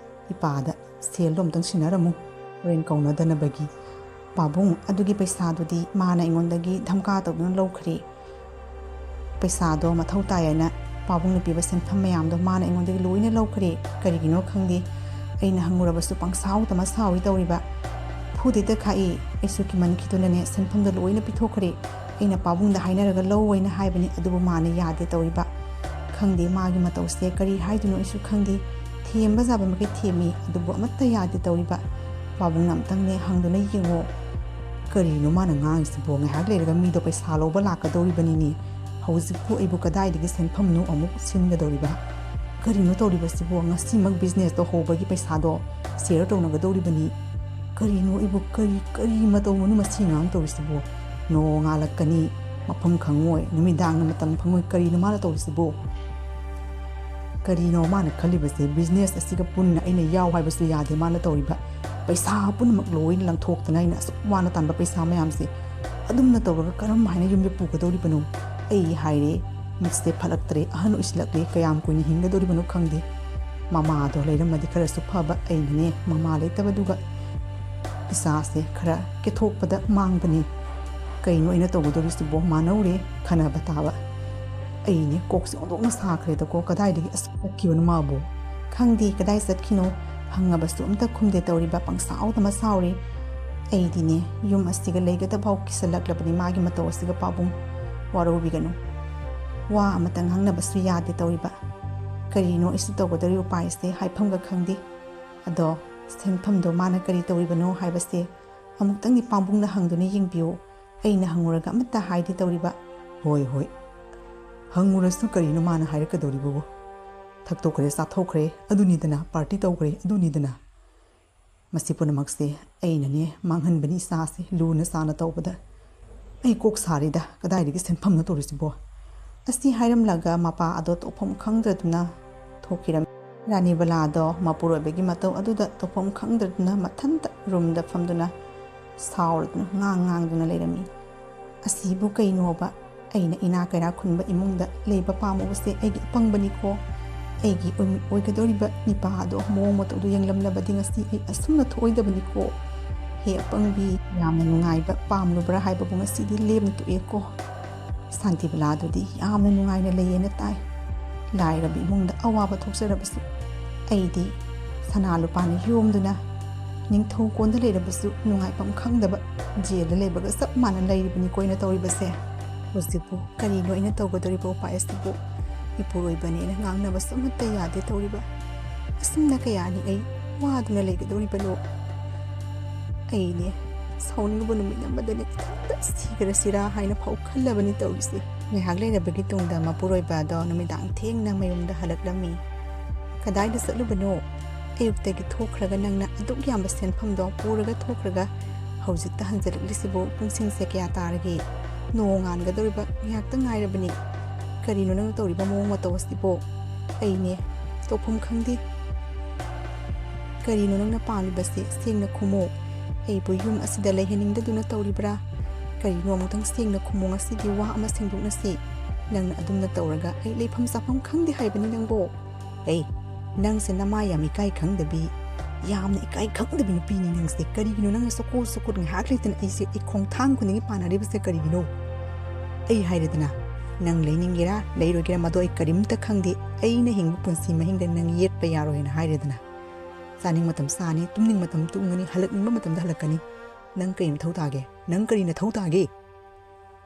ꯏꯄꯥꯗ ꯁꯦꯜꯗꯣ ꯑꯝꯇꯪ ꯁꯤꯟꯅꯔꯝꯃꯨ, ꯍꯣꯔꯦꯟ ꯀꯧꯅꯗꯅꯕꯒꯤ"꯫ ꯄꯥꯕꯨꯡ, ꯑꯗꯨꯒꯤ ꯄꯩꯁꯥꯗꯨꯗꯤ ꯃꯥꯅ ꯑꯩꯉꯣꯟꯗꯒꯤ ꯙꯝꯀꯥ ꯇꯧꯗꯨꯅ ꯂꯧꯈ꯭ꯔꯦ꯫ ꯄꯩꯁꯥꯗꯣ ꯃꯊꯧ ꯇꯥꯏ ꯍꯥꯏꯅ ꯄꯥꯕꯨꯡꯅ ꯄꯤꯕ ꯁꯦꯟꯐꯝ ꯃꯌꯥꯝꯗꯣ ꯃꯥꯅ ꯑꯩꯉꯣꯟꯗꯒꯤ ꯂꯣꯏꯅ ꯂꯧꯈ꯭ꯔꯦ꯫ ꯀꯔꯤꯒꯤꯅꯣ ꯈꯪꯗꯦ, ꯑꯩꯅ ꯍꯪꯉꯨꯔꯕꯁꯨ ꯄꯪꯁꯥꯎꯇ ꯃꯁꯥꯎꯏ ꯇꯧꯔꯤꯕ꯫ ꯐꯨꯗꯩꯇ ꯈꯥꯛꯏ꯫ ꯑꯩꯁꯨ ꯀꯤꯃꯟꯈꯤꯗꯨꯅꯅꯦ ꯁꯦꯟꯐꯝꯗꯣ ꯂꯣꯏꯅ ꯄꯤꯊꯣꯛꯈ꯭ꯔꯦ꯫ ꯑꯩꯅ ꯄꯥꯕꯨꯡꯗ ꯍꯥꯏꯅꯔꯒ ꯂꯧ ꯍꯥꯏꯅ ꯍꯥꯏꯕꯅꯤ, ꯑꯗꯨꯕꯨ ꯃꯥꯅ ꯌꯥꯗꯦ ꯇꯧꯔꯤꯕ꯫ ꯈꯪꯗꯦ, ꯃꯥꯒꯤ ꯃꯇꯧꯁꯦ ꯀꯔꯤ ꯍꯥꯏꯗꯣꯏꯅꯣ ꯑꯩꯁꯨ ꯈꯪꯗꯦ꯫ ꯊꯦꯝꯕ ꯌꯥꯕ ꯃꯈꯩ ꯊꯦꯝꯃꯤ, ꯑꯗꯨꯕꯨ ꯑꯃꯠꯇ ꯌꯥꯗꯦ ꯇꯧꯔꯤꯕ꯫ ꯄꯥꯕꯨꯡꯅ ꯑꯝꯇꯪꯅꯦ ꯍꯪꯗꯨꯅ ꯌꯦꯡꯉꯣ꯫ ꯀꯔꯤꯅꯣ ꯃꯥꯅ ꯉꯥꯡꯉꯤꯁꯤꯕꯣ? ꯉꯥꯏꯍꯥꯛ ꯂꯩꯔꯒ ꯃꯤꯗꯣ ꯄꯩꯁꯥ ꯂꯧꯕ ꯂꯥꯛꯀꯗꯧꯔꯤꯕꯅꯤꯅꯦ꯫ ꯍꯧꯖꯤꯛꯄꯨ ꯑꯩꯕꯨ ꯀꯗꯥꯏꯗꯒꯤ ꯁꯦꯟꯐꯝꯅꯣ ꯑꯃꯨꯛ ꯁꯤꯟꯒꯗꯧꯔꯤꯕ? ꯀꯔꯤꯅꯣ ꯇꯧꯔꯤꯕꯁꯤꯕꯣ? ꯉꯁꯤꯃꯛ business ꯇꯧꯍꯧꯕꯒꯤ ꯄꯩꯁꯥꯗꯣ share ꯇꯧꯅꯒꯗꯧꯔꯤꯕꯅꯤ꯫ ꯀꯔꯤꯅꯣ ꯑꯩꯕꯨ ꯀꯔꯤ, ꯀꯔꯤ ꯃꯇꯧꯅꯣ ꯃꯁꯤ ꯑꯉꯥꯡ ꯇꯧꯔꯤꯁꯤꯕꯣ? ꯅꯣꯡꯉꯥꯜꯂꯛꯀꯅꯤ, ꯃꯐꯝ ꯈꯪꯉꯣꯏ, ꯅꯨꯃꯤꯗꯥꯡꯅ ꯃꯇꯝ ꯐꯪꯉꯣꯏ꯫ ꯀꯔꯤꯅꯣ ꯃꯥꯅ ꯇꯧꯔꯤꯁꯤꯕꯣ? ꯀꯔꯤꯅꯣ ꯃꯥꯅ ꯈꯜꯂꯤꯕꯁꯦ? Business ꯑꯁꯤꯒ ꯄꯨꯟꯅ ꯑꯩꯅ ꯌꯥꯎ ꯍꯥꯏꯕꯁꯨ ꯌꯥꯗꯦ ꯃꯥꯅ ꯇꯧꯔꯤꯕ꯫ ꯄꯩꯁꯥ ꯄꯨꯝꯅꯃꯛ ꯂꯣꯏꯅ ꯂꯪꯊꯣꯛꯇꯅ ꯑꯩꯅ ꯑꯁꯨꯛ ꯋꯥꯅ ꯇꯥꯟꯕ ꯄꯩꯁꯥ ꯃꯌꯥꯝꯁꯦ ꯑꯗꯨꯝꯅ ꯇꯧꯔꯒ ꯀꯔꯝ ꯍꯥꯏꯅ ꯌꯨꯝꯗ ꯄꯨꯒꯗꯧꯔꯤꯕꯅꯣ? ꯑꯩ ꯍꯥꯏꯔꯦ, ꯃꯤꯠꯁꯦ ꯐꯠꯂꯛꯇ꯭ꯔꯦ, ꯑꯍꯟ ꯑꯣꯏꯁꯤꯜꯂꯛꯂꯦ, ꯀꯌꯥꯝ ꯀꯨꯏꯅ ꯍꯤꯡꯒꯗꯧꯔꯤꯕꯅꯣ ꯈꯪꯗꯦ꯫ ꯃꯃꯥꯗꯣ ꯂꯩꯔꯝꯃꯗꯤ ꯈꯔꯁꯨ ꯐꯕ, ꯑꯩꯅꯅꯦ ꯃꯃꯥ ꯂꯩꯇꯕꯗꯨꯒ ꯏꯆꯥꯁꯦ ꯈꯔ ꯀꯦꯊꯣꯛꯄꯗ ꯃꯥꯡꯕꯅꯤ꯫ ꯀꯩꯅꯣ ꯑꯩꯅ ꯇꯧꯒꯗꯧꯔꯤꯁꯤꯕꯣ? ꯃꯥꯅꯧꯔꯦ ꯈꯟꯅꯕ ꯇꯥꯕ꯫ ꯑꯩꯅꯦ ꯀꯣꯛꯁꯦ ꯑꯣꯟꯊꯣꯛꯅ ꯁꯥꯈ꯭ꯔꯦꯗꯀꯣ, ꯀꯗꯥꯏꯗꯒꯤ ꯑꯁ ꯆꯠꯈꯤꯕꯅꯣ ꯃꯥꯕꯨ? ꯈꯪꯗꯦ ꯀꯗꯥꯏ ꯆꯠꯈꯤꯅꯣ, ꯍꯪꯉꯕꯁꯨ ꯑꯝꯇ ꯈꯨꯝꯗꯦ ꯇꯧꯔꯤꯕ, ꯄꯪꯁꯥꯎꯗ ꯃꯁꯥꯎꯔꯦ꯫ ꯑꯩꯗꯤꯅꯦ ꯌꯨꯝ ꯑꯁꯤꯒ ꯂꯩꯒꯗꯕ ꯐꯥꯎ ꯀꯤꯁꯜꯂꯛꯂꯕꯅꯤ ꯃꯥꯒꯤ ꯃꯇꯧ ꯑꯁꯤꯒ ꯄꯥꯕꯨꯡ꯫ ꯋꯥꯔꯧꯕꯤꯒꯅꯨ, ꯋꯥ ꯑꯃꯇ ꯉꯥꯡꯅꯕꯁꯨ ꯌꯥꯗꯦ ꯇꯧꯔꯤꯕ꯫ ꯀꯔꯤꯅꯣ ꯑꯩꯁꯨ ꯇꯧꯒꯗꯧꯔꯤ ꯎꯄꯥꯏꯁꯦ ꯍꯥꯏꯐꯝꯒ ꯈꯪꯗꯦ꯫ ꯑꯗꯣ ꯁꯦꯟꯐꯝꯗꯣ ꯃꯥꯅ ꯀꯔꯤ ꯇꯧꯔꯤꯕꯅꯣ ꯍꯥꯏꯕꯁꯦ ꯑꯃꯨꯛꯇꯪꯗꯤ ꯄꯥꯕꯨꯡꯅ ꯍꯪꯗꯨꯅ ꯌꯦꯡꯕꯤꯌꯨ꯫ ꯑꯩꯅ ꯍꯪꯉꯨꯔꯒ ꯑꯃꯠꯇ ꯍꯥꯏꯗꯦ ꯇꯧꯔꯤꯕ꯫ ꯍꯣꯏ, ꯍꯣꯏ, ꯍꯪꯉꯨꯔꯁꯨ ꯀꯔꯤꯅꯣ ꯃꯥꯅ ꯍꯥꯏꯔꯛꯀꯗꯧꯔꯤꯕꯕꯨ? ꯊꯛꯇꯣꯛꯈ꯭ꯔꯦ, ꯆꯥꯊꯣꯛꯈ꯭ꯔꯦ, ꯑꯗꯨꯅꯤꯗꯅ, party ꯇꯧꯈ꯭ꯔꯦ, ꯑꯗꯨꯅꯤꯗꯅ꯫ ꯃꯁꯤ ꯄꯨꯝꯅꯃꯛꯁꯦ ꯑꯩꯅꯅꯦ ꯃꯥꯡꯍꯟꯕꯅꯤ, ꯏꯆꯥꯁꯦ ꯂꯨꯅ ꯆꯥꯅ ꯇꯧꯕꯗ꯫ ꯑꯩ ꯀꯣꯛ ꯁꯥꯔꯤꯗ, ꯀꯗꯥꯏꯗꯒꯤ ꯁꯦꯟꯐꯝꯅꯣ ꯇꯧꯔꯤꯁꯤꯕꯣ? ꯑꯁꯤ ꯍꯥꯏꯔꯝꯂꯒ ꯃꯄꯥ ꯑꯗꯣ ꯇꯧꯐꯝ ꯈꯪꯗ꯭ꯔꯗꯨꯅ ꯊꯣꯛꯈꯤꯔꯝꯃꯤ꯫ ꯔꯥꯅꯤꯕꯂꯥꯗꯣ ꯃꯄꯨꯔꯣꯏꯕꯒꯤ ꯃꯇꯧ ꯑꯗꯨꯗ ꯇꯧꯐꯝ ꯈꯪꯗ꯭ꯔꯗꯨꯅ ꯃꯊꯟꯇ ꯔꯨꯝꯗ ꯐꯝꯗꯨꯅ ꯁꯥꯎꯔꯗꯨꯅ ꯉꯥꯡ ꯉꯥꯡꯗꯨꯅ ꯂꯩꯔꯝꯃꯤ꯫ ꯑꯁꯤꯕꯨ ꯀꯩꯅꯣꯕ? ꯑꯩꯅ ꯏꯅꯥ ꯀꯩꯔꯥ ꯈꯨꯟꯕ ꯏꯃꯨꯡꯗ ꯂꯩꯕ ꯄꯥꯝꯃꯨꯕꯁꯦ ꯑꯩꯒꯤ ꯑꯄꯪꯕꯅꯤꯀꯣ꯫ ꯑꯩꯒꯤ ꯑꯣꯏ-, ꯑꯣꯏꯒꯗꯧꯔꯤꯕ ꯅꯤꯄꯥ ꯑꯗꯣ ꯃꯑꯣꯡ ꯃꯇꯧꯗꯣ ꯌꯦꯡꯂꯝꯂꯕꯗꯤ ꯉꯁꯤ ꯑꯩ ꯑꯁꯨꯝꯅ ꯊꯣꯛꯑꯣꯏꯗꯕꯅꯤꯀꯣ꯫ "ꯍꯦ ꯑꯄꯪꯕꯤ, ꯌꯥꯝꯅ ꯅꯨꯡꯉꯥꯏꯕ ꯄꯥꯝꯂꯨꯕ꯭ꯔꯥ ꯍꯥꯏꯕꯕꯨ ꯉꯁꯤꯗꯤ ꯂꯦꯝꯅ ꯇꯣꯛꯑꯦꯀꯣ꯫ ꯁꯥꯟꯇꯤꯕꯂꯥꯗꯨꯗꯤ ꯌꯥꯝꯅ ꯅꯨꯡꯉꯥꯏꯅ ꯂꯩꯌꯦꯅ ꯇꯥꯏ꯫ ꯂꯥꯏꯔꯕ ꯏꯃꯨꯡꯗ ꯑꯋꯥꯕ ꯊꯣꯛꯆꯔꯕꯁꯨ ꯑꯩꯗꯤ ꯁꯅꯥ ꯂꯨꯄꯥꯅ ꯌꯣꯝꯗꯨꯅ ꯅꯤꯡꯊꯧ ꯀꯣꯟꯗ ꯂꯩꯔꯕꯁꯨ ꯅꯨꯡꯉꯥꯏꯐꯝ ꯈꯪꯗꯕ ꯖꯦꯜꯗ ꯂꯩꯕꯒ ꯆꯞ ꯃꯥꯟꯅ ꯂꯩꯔꯤꯕꯅꯤꯀꯣ ꯑꯩꯅ ꯇꯧꯔꯤꯕꯁꯦ꯫ ꯍꯧꯖꯤꯛꯄꯨ ꯀꯔꯤꯅꯣ ꯑꯩꯅ ꯇꯧꯒꯗꯧꯔꯤꯕ ꯎꯄꯥꯏ ꯑꯁꯤꯕꯨ? ꯏꯄꯨꯔꯣꯏꯕꯅꯦꯅ ꯉꯥꯡꯅꯕꯁꯨ ꯑꯃꯠꯇ ꯌꯥꯗꯦ ꯇꯧꯔꯤꯕ꯫ ꯑꯁꯨꯝꯅ ꯀꯌꯥꯅꯤ ꯑꯩ ꯋꯥꯗꯨꯅ ꯂꯩꯒꯗꯧꯔꯤꯕꯅꯣ? ꯑꯩꯅꯦ ꯁꯥꯎꯅꯤꯡꯕ ꯅꯨꯃꯤꯠ ꯑꯃꯗꯅꯦ ꯏꯊꯟꯇ ꯁꯤꯈ꯭ꯔꯁꯤꯔꯥ ꯍꯥꯏꯅ ꯐꯥꯎ ꯈꯜꯂꯕꯅꯤ ꯇꯧꯔꯤꯁꯦ꯫" ꯉꯥꯏꯍꯥꯛ ꯂꯩꯔꯕꯒꯤ ꯇꯨꯡꯗ ꯃꯄꯨꯔꯣꯏꯕ ꯑꯗꯣ ꯅꯨꯃꯤꯗꯥꯡ ꯊꯦꯡꯅ ꯃꯌꯨꯝꯗ ꯍꯜꯂꯛꯂꯝꯃꯤ꯫ "ꯀꯗꯥꯏꯗ ꯆꯠꯂꯨꯕꯅꯣ? ꯑꯌꯨꯛꯇꯒꯤ ꯊꯣꯛꯈ꯭ꯔꯒ ꯅꯪꯅ ꯑꯗꯨꯛ ꯌꯥꯝꯕ ꯁꯦꯟꯐꯝꯗꯣ ꯄꯨꯔꯒ ꯊꯣꯛꯈ꯭ꯔꯒ ꯍꯧꯖꯤꯛꯇ ꯍꯟꯖꯤꯜꯂꯛꯂꯤꯁꯤꯕꯨ ꯄꯨꯡꯁꯤꯡꯁꯦ ꯀꯌꯥ ꯇꯥꯔꯒꯦ? ꯅꯣꯡꯉꯥꯟꯒꯗꯧꯔꯤꯕ ꯉꯥꯏꯍꯥꯛꯇ ꯉꯥꯏꯔꯕꯅꯤ꯫ ꯀꯔꯤꯅꯣ ꯅꯪꯅ ꯇꯧꯔꯤꯕ ꯃꯑꯣꯡ ꯃꯇꯧ ꯑꯁꯤꯕꯣ? ꯑꯩꯅꯦ ꯇꯧꯐꯝ ꯈꯪꯗꯦ꯫ ꯀꯔꯤꯅꯣ ꯅꯪꯅ ꯄꯥꯝꯂꯤꯕꯁꯦ? ꯁꯦꯡꯅ ꯈꯨꯝꯃꯣ꯫ ꯑꯩꯕꯨ ꯌꯨꯝ ꯑꯁꯤꯗ ꯂꯩꯍꯟꯅꯤꯡꯗꯗꯨꯅ ꯇꯧꯔꯤꯕ꯭ꯔꯥ? ꯀꯔꯤꯅꯣ ꯑꯃꯨꯛꯇꯪ ꯁꯦꯡꯅ ꯈꯨꯝꯃꯣ, ꯉꯁꯤꯗꯤ ꯋꯥ ꯑꯃ ꯁꯦꯡꯗꯣꯛꯅꯁꯤ꯫ ꯅꯪꯅ ꯑꯗꯨꯝꯅ ꯇꯧꯔꯒ ꯑꯩ ꯂꯩꯐꯝ ꯆꯥꯐꯝ ꯈꯪꯗꯦ ꯍꯥꯏꯕꯅꯤ ꯅꯪꯕꯣ꯫ ꯑꯩ, ꯅꯪꯁꯦ ꯅꯃꯥ ꯌꯥꯝ ꯏꯀꯥꯏ ꯈꯪꯗꯕꯤ, ꯌꯥꯝꯅ ꯏꯀꯥꯏ ꯈꯪꯗꯕꯤ ꯅꯨꯄꯤꯅꯤ ꯅꯪꯁꯦ꯫ ꯀꯔꯤꯒꯤꯅꯣ ꯅꯪꯅ ꯆꯀꯣꯠ ꯆꯀꯣꯠ ꯉꯥꯏꯍꯥꯛ ꯂꯩꯇꯅ ꯑꯩꯁꯦ ꯑꯩ ꯈꯣꯡꯊꯥꯡ ꯈꯨꯗꯤꯡꯒꯤ ꯄꯥꯟꯅꯔꯤꯕꯁꯦ ꯀꯔꯤꯒꯤꯅꯣ? ꯑꯩ ꯍꯥꯏꯔꯦꯗꯅ, ꯅꯪ ꯂꯩꯅꯤꯡꯒꯦꯔꯥ ꯂꯩꯔꯣꯏꯒꯦꯔꯥ ꯃꯗꯣ ꯑꯩ ꯀꯔꯤꯝꯇ ꯈꯪꯗꯦ꯫ ꯑꯩꯅ ꯍꯤꯡꯕ ꯄꯨꯟꯁꯤ ꯃꯍꯤꯡꯗ ꯅꯪ ꯌꯦꯠꯄ ꯌꯥꯔꯣꯏ ꯍꯥꯏꯅ ꯍꯥꯏꯔꯦꯗꯅ꯫ ꯆꯥꯅꯤꯡ ꯃꯇꯝ ꯆꯥꯅꯤ, ꯇꯨꯝꯅꯤꯡ ꯃꯇꯝ ꯇꯨꯝꯒꯅꯤ, ꯍꯜꯂꯛꯅꯤꯡꯕ ꯃꯇꯝꯗ ꯍꯜꯂꯛꯀꯅꯤ꯫ ꯅꯪ ꯀꯔꯤ ꯃꯊꯧ ꯇꯥꯒꯦ? ꯅꯪ ꯀꯔꯤ ꯅꯊꯧ ꯇꯥꯒꯦ?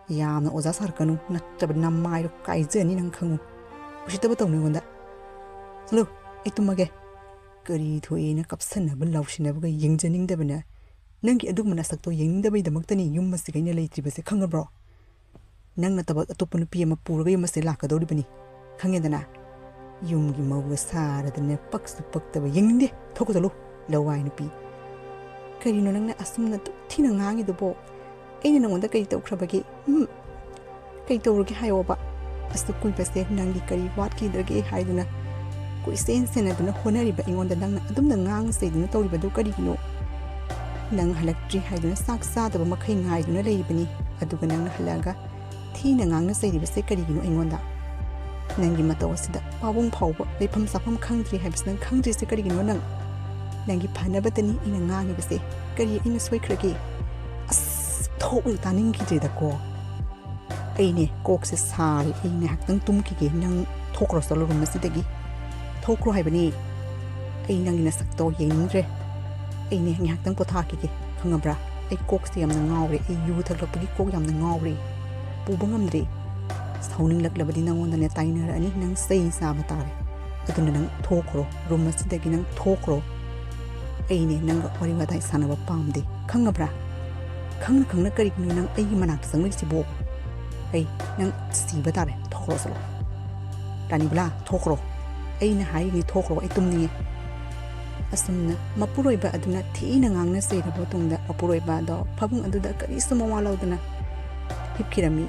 ꯌꯥꯝꯅ ꯑꯣꯖꯥ ꯁꯥꯔꯛꯀꯅꯨ, ꯅꯠꯇ꯭ꯔꯕ ꯅꯃꯥꯏꯗꯣ ꯀꯥꯏꯖꯅꯤ ꯅꯪ ꯈꯪꯉꯨ꯫ ꯎꯁꯤꯠꯇꯕ ꯇꯧꯅꯨ ꯑꯩꯉꯣꯟꯗ꯫ ꯆꯠꯂꯨ, ꯑꯩ ꯇꯨꯝꯃꯒꯦ꯫ ꯀꯔꯤ ꯊꯣꯛꯑꯦꯅ ꯀꯞꯁꯟꯅꯕ ꯂꯥꯎꯁꯤꯟꯅꯕꯒ ꯌꯦꯡꯖꯅꯤꯡꯗꯕꯅ꯫ ꯅꯪꯒꯤ ꯑꯗꯨꯒꯨꯝꯕ ꯅꯁꯛꯇꯣ ꯌꯦꯡꯅꯤꯡꯗꯕꯩꯗꯃꯛꯇꯅꯤ ꯌꯨꯝ ꯑꯁꯤꯒ ꯑꯩꯅ ꯂꯩꯇ꯭ꯔꯤꯕꯁꯦ, ꯈꯪꯉꯕ꯭ꯔꯣ? ꯅꯪꯅ ꯊꯕꯛ ꯑꯇꯣꯞꯄ ꯅꯨꯄꯤ ꯑꯃ ꯄꯨꯔꯒ ꯌꯨꯝ ꯑꯁꯤꯗ ꯂꯥꯛꯀꯗꯧꯔꯤꯕꯅꯤ, ꯈꯪꯉꯦꯗꯅ? ꯌꯨꯝꯒꯤ ꯃꯧꯒ ꯁꯥꯔꯗꯅ ꯄꯛꯁꯨ ꯄꯛꯇꯕ꯫ ꯌꯦꯡꯅꯤꯡꯗꯦ, ꯊꯣꯛꯈꯣ ꯆꯠꯂꯨ, ꯂꯋꯥꯏ ꯅꯨꯄꯤ꯫ ꯀꯔꯤꯅꯣ ꯅꯪꯅ ꯑꯁꯨꯝꯅ ꯗꯨꯛ ꯊꯤꯅ ꯉꯥꯡꯉꯤꯗꯨꯕꯣ? ꯑꯩꯅ ꯅꯪꯉꯣꯟꯗ ꯀꯔꯤ ꯇꯧꯈ꯭ꯔꯕꯒꯦ? ꯎꯝ? ꯀꯩ ꯇꯧꯔꯒꯦ ꯍꯥꯏꯌꯣꯕ? ꯑꯁꯨꯛ ꯀꯨꯏꯕꯁꯦ ꯅꯪꯒꯤ ꯀꯔꯤ ꯋꯥꯠꯈꯤꯗ꯭ꯔꯒꯦ ꯍꯥꯏꯗꯨꯅ ꯀꯣꯏꯆꯦꯟ ꯆꯦꯟꯅꯗꯨꯅ ꯍꯣꯠꯅꯔꯤꯕ ꯑꯩꯉꯣꯟꯗ ꯅꯪꯅ ꯑꯗꯨꯝꯅ ꯉꯥꯡ ꯆꯩꯗꯨꯅ ꯇꯧꯔꯤꯕꯗꯨ ꯀꯔꯤꯒꯤꯅꯣ? ꯅꯪ ꯍꯜꯂꯛꯇ꯭ꯔꯤ ꯍꯥꯏꯗꯨꯅ ꯆꯥꯛ ꯆꯥꯗꯕ ꯃꯈꯩ ꯉꯥꯏꯗꯨꯅ ꯂꯩꯔꯤꯕꯅꯤ, ꯑꯗꯨꯒ ꯅꯪꯅ ꯍꯜꯂꯛꯑꯒ ꯊꯤꯅ ꯉꯥꯡꯅ ꯆꯩꯔꯤꯕꯁꯦ ꯀꯔꯤꯒꯤꯅꯣ ꯑꯩꯉꯣꯟꯗ? ꯅꯪꯒꯤ ꯃꯇꯧ ꯑꯁꯤꯗ ꯄꯥꯕꯨꯡ ꯐꯥꯎꯕ ꯂꯩꯐꯝ ꯆꯥꯐꯝ ꯈꯪꯗ꯭ꯔꯤ ꯍꯥꯏꯕꯁꯤ ꯅꯪ ꯈꯪꯗ꯭ꯔꯤꯁꯦ ꯀꯔꯤꯒꯤꯅꯣ? ꯅꯪ, ꯅꯪꯒꯤ ꯐꯅꯕꯇꯅꯤ ꯑꯩꯅ ꯉꯥꯡꯉꯤꯕꯁꯦ꯫ ꯀꯔꯤ ꯑꯩꯅ ꯁꯣꯏꯈ꯭ꯔꯒꯦ? ꯑꯁ, ꯊꯣꯛꯅ ꯇꯥꯅꯤꯡꯈꯤꯗ꯭ꯔꯦꯗꯀꯣ꯫ ꯑꯩꯅꯦ ꯀꯣꯛꯁꯦ ꯁꯥꯔꯦ, ꯑꯩ ꯉꯥꯏꯍꯥꯛꯇꯪ ꯇꯨꯝꯈꯤꯒꯦ, ꯅꯪ ꯊꯣꯛꯈ꯭ꯔꯣ ꯆꯠꯂꯣ ꯔꯨꯝ ꯑꯁꯤꯗꯒꯤ꯫ ꯊꯣꯛꯈ꯭ꯔꯣ ꯍꯥꯏꯕꯅꯤ꯫ ꯑꯩ ꯅꯪꯒꯤ ꯅꯁꯛꯇꯣ ꯌꯦꯡꯅꯤꯡꯗ꯭ꯔꯦ꯫ ꯑꯩꯅꯦ ꯉꯥꯏꯍꯥꯛꯇꯪ ꯄꯣꯊꯥꯈꯤꯒꯦ, ꯈꯪꯉꯕ꯭ꯔꯥ? ꯑꯩ ꯀꯣꯛꯁꯦ ꯌꯥꯝꯅ ꯉꯥꯎꯔꯦ, ꯑꯩ ꯌꯨ ꯊꯛꯂꯛꯄꯒꯤ ꯀꯣꯛ ꯌꯥꯝꯅ ꯉꯥꯎꯔꯦ, ꯄꯨꯕ ꯉꯝꯗ꯭ꯔꯦ꯫ ꯁꯥꯎꯅꯤꯡꯂꯛꯂꯕꯗꯤ ꯅꯪꯉꯣꯟꯗꯅꯦ ꯇꯥꯏꯅꯔꯛꯑꯅꯤ, ꯅꯪ ꯆꯩ ꯆꯥꯕ ꯇꯥꯔꯦ꯫ ꯑꯗꯨꯅ ꯅꯪ ꯊꯣꯛꯈ꯭ꯔꯣ, ꯔꯨꯝ ꯑꯁꯤꯗꯒꯤ ꯅꯪ ꯊꯣꯛꯈ꯭ꯔꯣ꯫ ꯑꯩꯅꯦ ꯅꯪꯒ ꯋꯥꯔꯤ ꯋꯥꯇꯥꯏ ꯁꯥꯟꯅꯕ ꯄꯥꯝꯗꯦ, ꯈꯪꯉꯕ꯭ꯔꯥ? ꯈꯪꯅ ꯈꯪꯅ ꯀꯔꯤꯒꯤꯅꯣ ꯅꯪ ꯑꯩꯒꯤ ꯃꯅꯥꯛꯇ ꯆꯪꯂꯛꯏꯁꯤꯕꯣ? ꯑꯩ ꯅꯪ ꯁꯤꯕ ꯇꯥꯔꯦ, ꯊꯣꯛꯈ꯭ꯔꯣ ꯆꯠꯂꯣ꯫ ꯔꯥꯅꯤꯕꯂꯥ, ꯊꯣꯛꯈ꯭ꯔꯣ꯫ ꯑꯩꯅ ꯍꯥꯏꯔꯤꯅꯤ, ꯊꯣꯛꯈ꯭ꯔꯣ, ꯑꯩ ꯇꯨꯝꯅꯤꯡꯉꯦ꯫ ꯑꯁꯨꯝꯅ ꯃꯄꯨꯔꯣꯏꯕ ꯑꯗꯨꯅ ꯊꯤꯅ ꯉꯥꯡꯅ ꯆꯩꯔꯕ ꯃꯇꯨꯡꯗ ꯃꯄꯨꯔꯣꯏꯕ ꯑꯗꯣ ꯐꯃꯨꯡ ꯑꯗꯨꯗ ꯀꯔꯤꯁꯨ ꯃꯋꯥ ꯂꯧꯗꯅ ꯍꯤꯞꯈꯤꯔꯝꯃꯤ꯫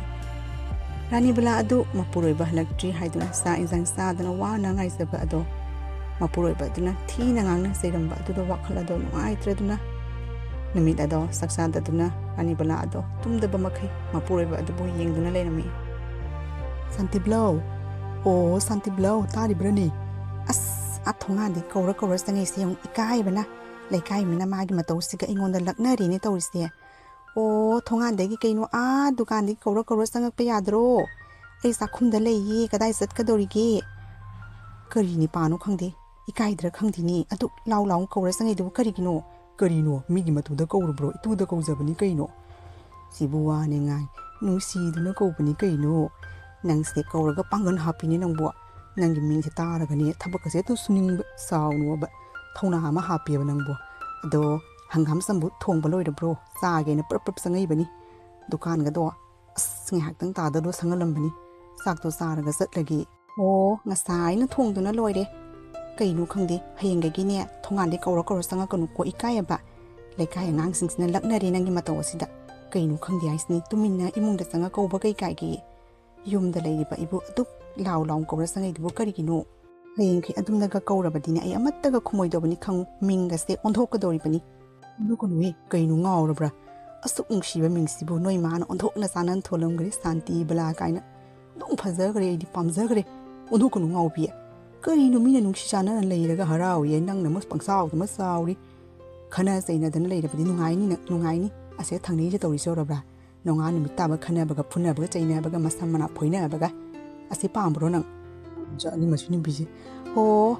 ꯔꯥꯅꯤꯕꯂꯥ ꯑꯗꯨ ꯃꯄꯨꯔꯣꯏꯕ ꯍꯜꯂꯛꯇ꯭ꯔꯤ ꯍꯥꯏꯗꯨꯅ ꯆꯥꯛ ꯏꯟꯁꯥꯡ ꯆꯥꯗꯅ ꯋꯥꯅ ꯉꯥꯏꯖꯕ ꯑꯗꯣ ꯃꯄꯨꯔꯣꯏꯕ ꯑꯗꯨꯅ ꯊꯤꯅ ꯉꯥꯡꯅ ꯆꯩꯔꯝꯕ ꯑꯗꯨꯗ ꯋꯥꯈꯜ ꯑꯗꯣ ꯅꯨꯡꯉꯥꯏꯇ꯭ꯔꯗꯨꯅ ꯅꯨꯃꯤꯠ ꯑꯗꯣ ꯆꯥꯛ ꯆꯥꯗꯗꯨꯅ ꯔꯥꯅꯤꯕꯂꯥ ꯑꯗꯣ ꯇꯨꯝꯗꯕ ꯃꯈꯩ ꯃꯄꯨꯔꯣꯏꯕ ꯑꯗꯨꯕꯨ ꯌꯦꯡꯗꯨꯅ ꯂꯩꯔꯝꯃꯤ꯫ ꯁꯥꯟꯇꯤꯕ꯭ꯂꯧ, ꯑꯣ ꯁꯥꯟꯇꯤꯕ꯭ꯂꯧ, ꯇꯥꯔꯤꯕ꯭ꯔꯅꯦ? ꯑꯁ, ꯑꯥ ꯊꯣꯡꯒꯥꯟꯗꯤ ꯀꯧꯔ ꯀꯧꯔ ꯆꯪꯉꯛꯏꯁꯦ ꯌꯦꯡꯉꯨ, ꯏꯀꯥꯏꯕꯅ꯫ ꯂꯩꯀꯥꯏ ꯃꯤꯅ ꯃꯥꯒꯤ ꯃꯇꯧꯁꯤꯒ ꯑꯩꯉꯣꯟꯗ ꯂꯛꯅꯔꯤꯅꯦ ꯇꯧꯔꯤꯁꯦ꯫ ꯑꯣ, ꯊꯣꯡꯒꯥꯟꯗꯒꯤ ꯀꯩꯅꯣ ꯑꯥ ꯗꯨꯀꯥꯟꯗꯒꯤ ꯀꯧꯔ ꯀꯧꯔ ꯆꯪꯉꯛꯄ ꯌꯥꯗ꯭ꯔꯣ? ꯑꯩ ꯆꯥꯛꯈꯨꯝꯗ ꯂꯩꯌꯦ, ꯀꯗꯥꯏ ꯆꯠꯀꯗꯧꯔꯤꯒꯦ? ꯀꯔꯤ ꯅꯤꯄꯥꯅꯣ ꯈꯪꯗꯦ, ꯏꯀꯥꯏꯗ꯭ꯔꯥ ꯈꯪꯗꯦꯅꯦ, ꯑꯗꯨꯛ ꯂꯥꯎ ꯂꯥꯎꯅ ꯀꯧꯔ ꯆꯪꯉꯛꯏꯗꯨꯕꯨ ꯀꯔꯤꯒꯤꯅꯣ? ꯀꯔꯤꯅꯣ, ꯃꯤꯒꯤ ꯃꯇꯨꯗ ꯀꯧꯔꯨꯕ꯭ꯔꯣ? ꯏꯇꯨꯗ ꯀꯧꯖꯕꯅꯤ ꯀꯩꯅꯣ꯫ ꯁꯤꯕꯨ ꯋꯥꯅꯦ ꯉꯥꯏ, ꯅꯨꯡꯁꯤꯗꯨꯅ ꯀꯧꯕꯅꯤ ꯀꯩꯅꯣ꯫ ꯅꯪꯁꯦ ꯀꯧꯔꯒ ꯄꯥꯡꯒꯜ ꯍꯥꯞꯄꯤꯅꯦ ꯅꯪꯕꯨ꯫ ꯅꯪꯒꯤ ꯃꯤꯡꯁꯦ ꯇꯥꯔꯒꯅꯦ ꯊꯕꯛ ꯑꯁꯦ ꯑꯗꯨꯝ ꯁꯨꯅꯤꯡꯕ ꯆꯥꯎꯅꯣꯕ ꯊꯧꯅꯥ ꯑꯃ ꯍꯥꯞꯄꯦꯕ ꯅꯪꯕꯨ꯫ ꯑꯗꯣ ꯍꯪꯒꯥꯝ ꯆꯝꯐꯨꯠ ꯊꯣꯡꯕ ꯂꯣꯏꯔꯕ꯭ꯔꯣ? ꯆꯥꯒꯦꯅ ꯄ꯭ꯔꯞ ꯄ꯭ꯔꯞ ꯆꯪꯉꯛꯏꯕꯅꯤ꯫ ꯗꯨꯀꯥꯟꯒꯗꯣ ꯑꯁ ꯉꯥꯏꯍꯥꯛꯇꯪ ꯇꯥꯗ ꯂꯣꯏꯁꯪꯍꯜꯂꯝꯕꯅꯤ꯫ ꯆꯥꯛꯇꯣ ꯆꯥꯔꯒ ꯆꯠꯂꯒꯦ꯫ ꯑꯣ, ꯉꯁꯥꯏꯅ ꯊꯣꯡꯗꯨꯅ ꯂꯣꯏꯔꯦ꯫ ꯀꯩꯅꯣ ꯈꯪꯗꯦ, ꯍꯌꯦꯡꯗꯒꯤꯅꯦ ꯊꯣꯡꯒꯥꯟꯗꯩ ꯀꯧꯔ ꯀꯧꯔ ꯆꯪꯉꯛꯀꯅꯨꯀꯣ, ꯏꯀꯥꯏꯌꯦꯕ꯫ ꯂꯩꯀꯥꯏ ꯑꯉꯥꯡꯁꯤꯡꯁꯤꯅ ꯂꯛꯅꯔꯦ ꯅꯪꯒꯤ ꯃꯇꯧ ꯑꯁꯤꯗ꯫ ꯀꯩꯅꯣ ꯈꯪꯗꯦ ꯍꯥꯏꯁꯤꯅꯤ, ꯇꯨꯃꯤꯟꯅ ꯏꯃꯨꯡꯗ ꯆꯪꯉ ꯀꯧꯕ ꯀꯩ ꯀꯥꯏꯒꯦ? ꯌꯨꯝꯗ ꯂꯩꯔꯤꯕ ꯑꯩꯕꯨ ꯑꯗꯨꯛ ꯂꯥꯎ ꯂꯥꯎ ꯀꯧꯔ ꯆꯪꯉꯛꯏꯗꯨꯕꯨ ꯀꯔꯤꯒꯤꯅꯣ? ꯍꯌꯦꯡꯈꯩ ꯑꯗꯨꯝꯅꯒ ꯀꯧꯔꯕꯗꯤꯅꯦ ꯑꯩ ꯑꯃꯠꯇꯒ ꯈꯨꯝꯃꯣꯏꯗꯧꯕꯅꯤ ꯈꯪꯉꯨ, ꯃꯤꯡꯒꯁꯦ ꯑꯣꯟꯊꯣꯛꯀꯗꯧꯔꯤꯕꯅꯤ꯫ ꯑꯣꯟꯊꯣꯛꯀꯅꯨꯍꯦ, ꯀꯩꯅꯣ ꯉꯥꯎꯔꯕ꯭ꯔꯥ? ꯑꯁꯨꯛ ꯅꯨꯡꯁꯤꯕ ꯃꯤꯡꯁꯤꯕꯨ ꯅꯣꯏ ꯃꯥꯅ ꯑꯣꯟꯊꯣꯛꯅ ꯆꯥꯟꯅꯅ ꯊꯣꯜꯂꯝꯈ꯭ꯔꯦ, ꯁꯥꯟꯇꯤ ꯕꯂꯥ ꯀꯥꯏꯅ꯫ ꯑꯗꯨꯝ ꯐꯖꯈ꯭ꯔꯦ, ꯑꯩꯗꯤ ꯄꯥꯝꯖꯈ꯭ꯔꯦ꯫ ꯑꯣꯟꯊꯣꯛꯀꯅꯨ ꯉꯥꯎꯕꯤ꯫ ꯀꯔꯤꯅꯣ ꯃꯤꯅ ꯅꯨꯡꯁꯤ ꯆꯥꯟꯅꯅ ꯂꯩꯔꯒ ꯍꯔꯥꯎꯏꯌꯦ, ꯅꯪꯅ ꯃꯁ ꯄꯪꯆꯥꯎꯗ ꯃꯁ ꯆꯥꯎꯔꯤ꯫ ꯈꯠꯅ ꯆꯩꯅꯗꯅ ꯂꯩꯔꯕꯗꯤ ꯅꯨꯡꯉꯥꯏꯅꯤ ꯅꯪ, ꯅꯨꯡꯉꯥꯏꯅꯤ꯫ ꯑꯁꯦ ꯊꯪꯅꯩꯁꯦ ꯇꯧꯔꯤꯁꯦ ꯎꯔꯕ꯭ꯔꯥ? ꯅꯣꯡꯉꯥ ꯅꯨꯃꯤꯠ ꯇꯥꯕ ꯈꯠꯅꯕꯒ ꯐꯨꯅꯕꯒ ꯆꯩꯅꯕꯒ ꯃꯁꯝ ꯃꯅꯥ ꯐꯣꯏꯅꯕꯒ꯫ ꯑꯁꯤ ꯄꯥꯝꯕ꯭ꯔꯣ ꯅꯪ? ꯖꯥꯠꯅꯤ ꯃꯁꯤ ꯅꯨꯄꯤꯁꯦ꯫ ꯍꯣ,